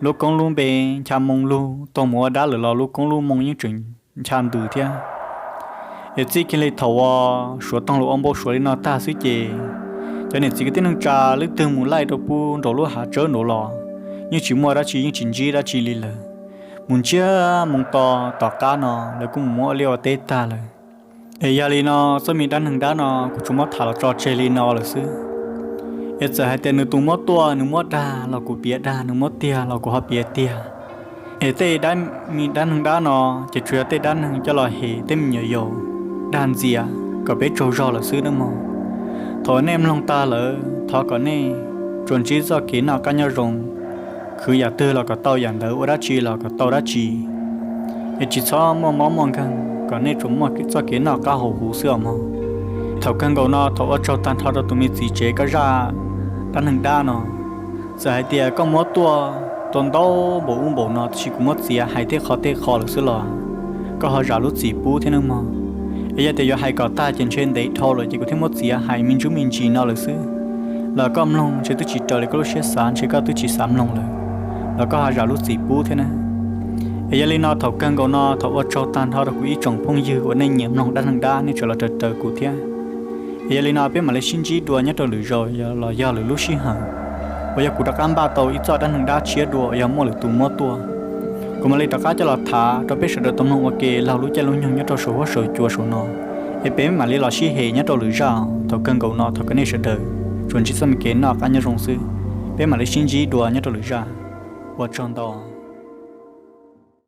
Lub koob lub npe ncha moo lug, tau mus ua dab lawm los lub koob lub moo yeej tseem ncha ntws thiab. Es txij kiag li thaum uas Suav Toog los ua npau suav li no tag xwb ces cov niam txiv kwv tij neej tsa leej twg mus laij rau pub nraum lub hav tsawb nraud los yeej tsis muaj dab tsi, yeej tsis ntsib dab tsi li lawm. Mus ntsiag moo to tom qab no lawv kuj mus muab ua liaj ua teb tag lawm. Es yog li no txoj me dab neeg dab no kuv tsuas muab tham los tso tseg li no lawm xwb. Es txawm hais tias nws tus muab tuaj nws muab dag los kuv piav dag, nws muab tiag los kuv ho piav tiag. Es tej dab, me dab neeg dab no ces tsuas yog tej dab neeg coj los hem tej me nyuam yaus dag ntxias kom peb tsaug zog lawm xwb nawb mog. Thaum nej mloog tag lawm thov kom nej tsuas ntsib txoj kev noj qab nyob zoo, khwv yam twg los kom tau yam ntawd, ua dab tsi los kom tau dab tsi. Es tsis txhob muaj mob muaj nkeeg, kom nej tsuas muaj txoj kev noj qab haus huv xwb os mog. Thaum kawg nkaus no thov ua tsaug tag nrho rau tus me txiv tsev koj zaj dab neeg dab no. Txawm hais tias koj muab tuaj tau ntau npaum ub npaum no tiam sis kuv muab txiav hais tej qho tej qho lawm xwb los koj ho zam lub txim pub thiab nawb mog. Es yog tias yuav hais kom tag ces ntshe ntev dhau lawm ces kuv thiaj muab txiav hais me ntsuj me ntsis no lawm xwb. Los koj mloog ntshe twb tsis raws li koj lub siab xav, ntshe koj twb tsis xav mloog lawm, los koj ho zam lub txim pub thiab na. Es yog li no thaum kawg nkaus no thov ua tsaug tag nrho rau kuv ib tsoom phooj ywg uas nej nyiam mloog dab neeg dab, nej tseem los raws raws kuv thiab. Es yog li no peb mam li sib ntsib dua nyob rau lwm zaus los yog lwm lub sij hawm uas yog kuv rov qab npaj tau ib txoj dab neeg dab tshiab dua uas yog muaj lwm tus muab tuaj, kuv mam li rov qab coj los tham rau peb sawv daws tau mloog ua ke laug lub caij lub nyoog nyob rau saum huab saum cua saum no. Es peb mam li los sib hem nyob rau lwm zaj. Thaum kawg nkaus no thov kom nej sawv daws tsuas ntsib txoj me kev noj qab nyob zoo xwb. Peb mam li sib ntsib dua nyob rau lwm zaj. Ua tsaug ntau.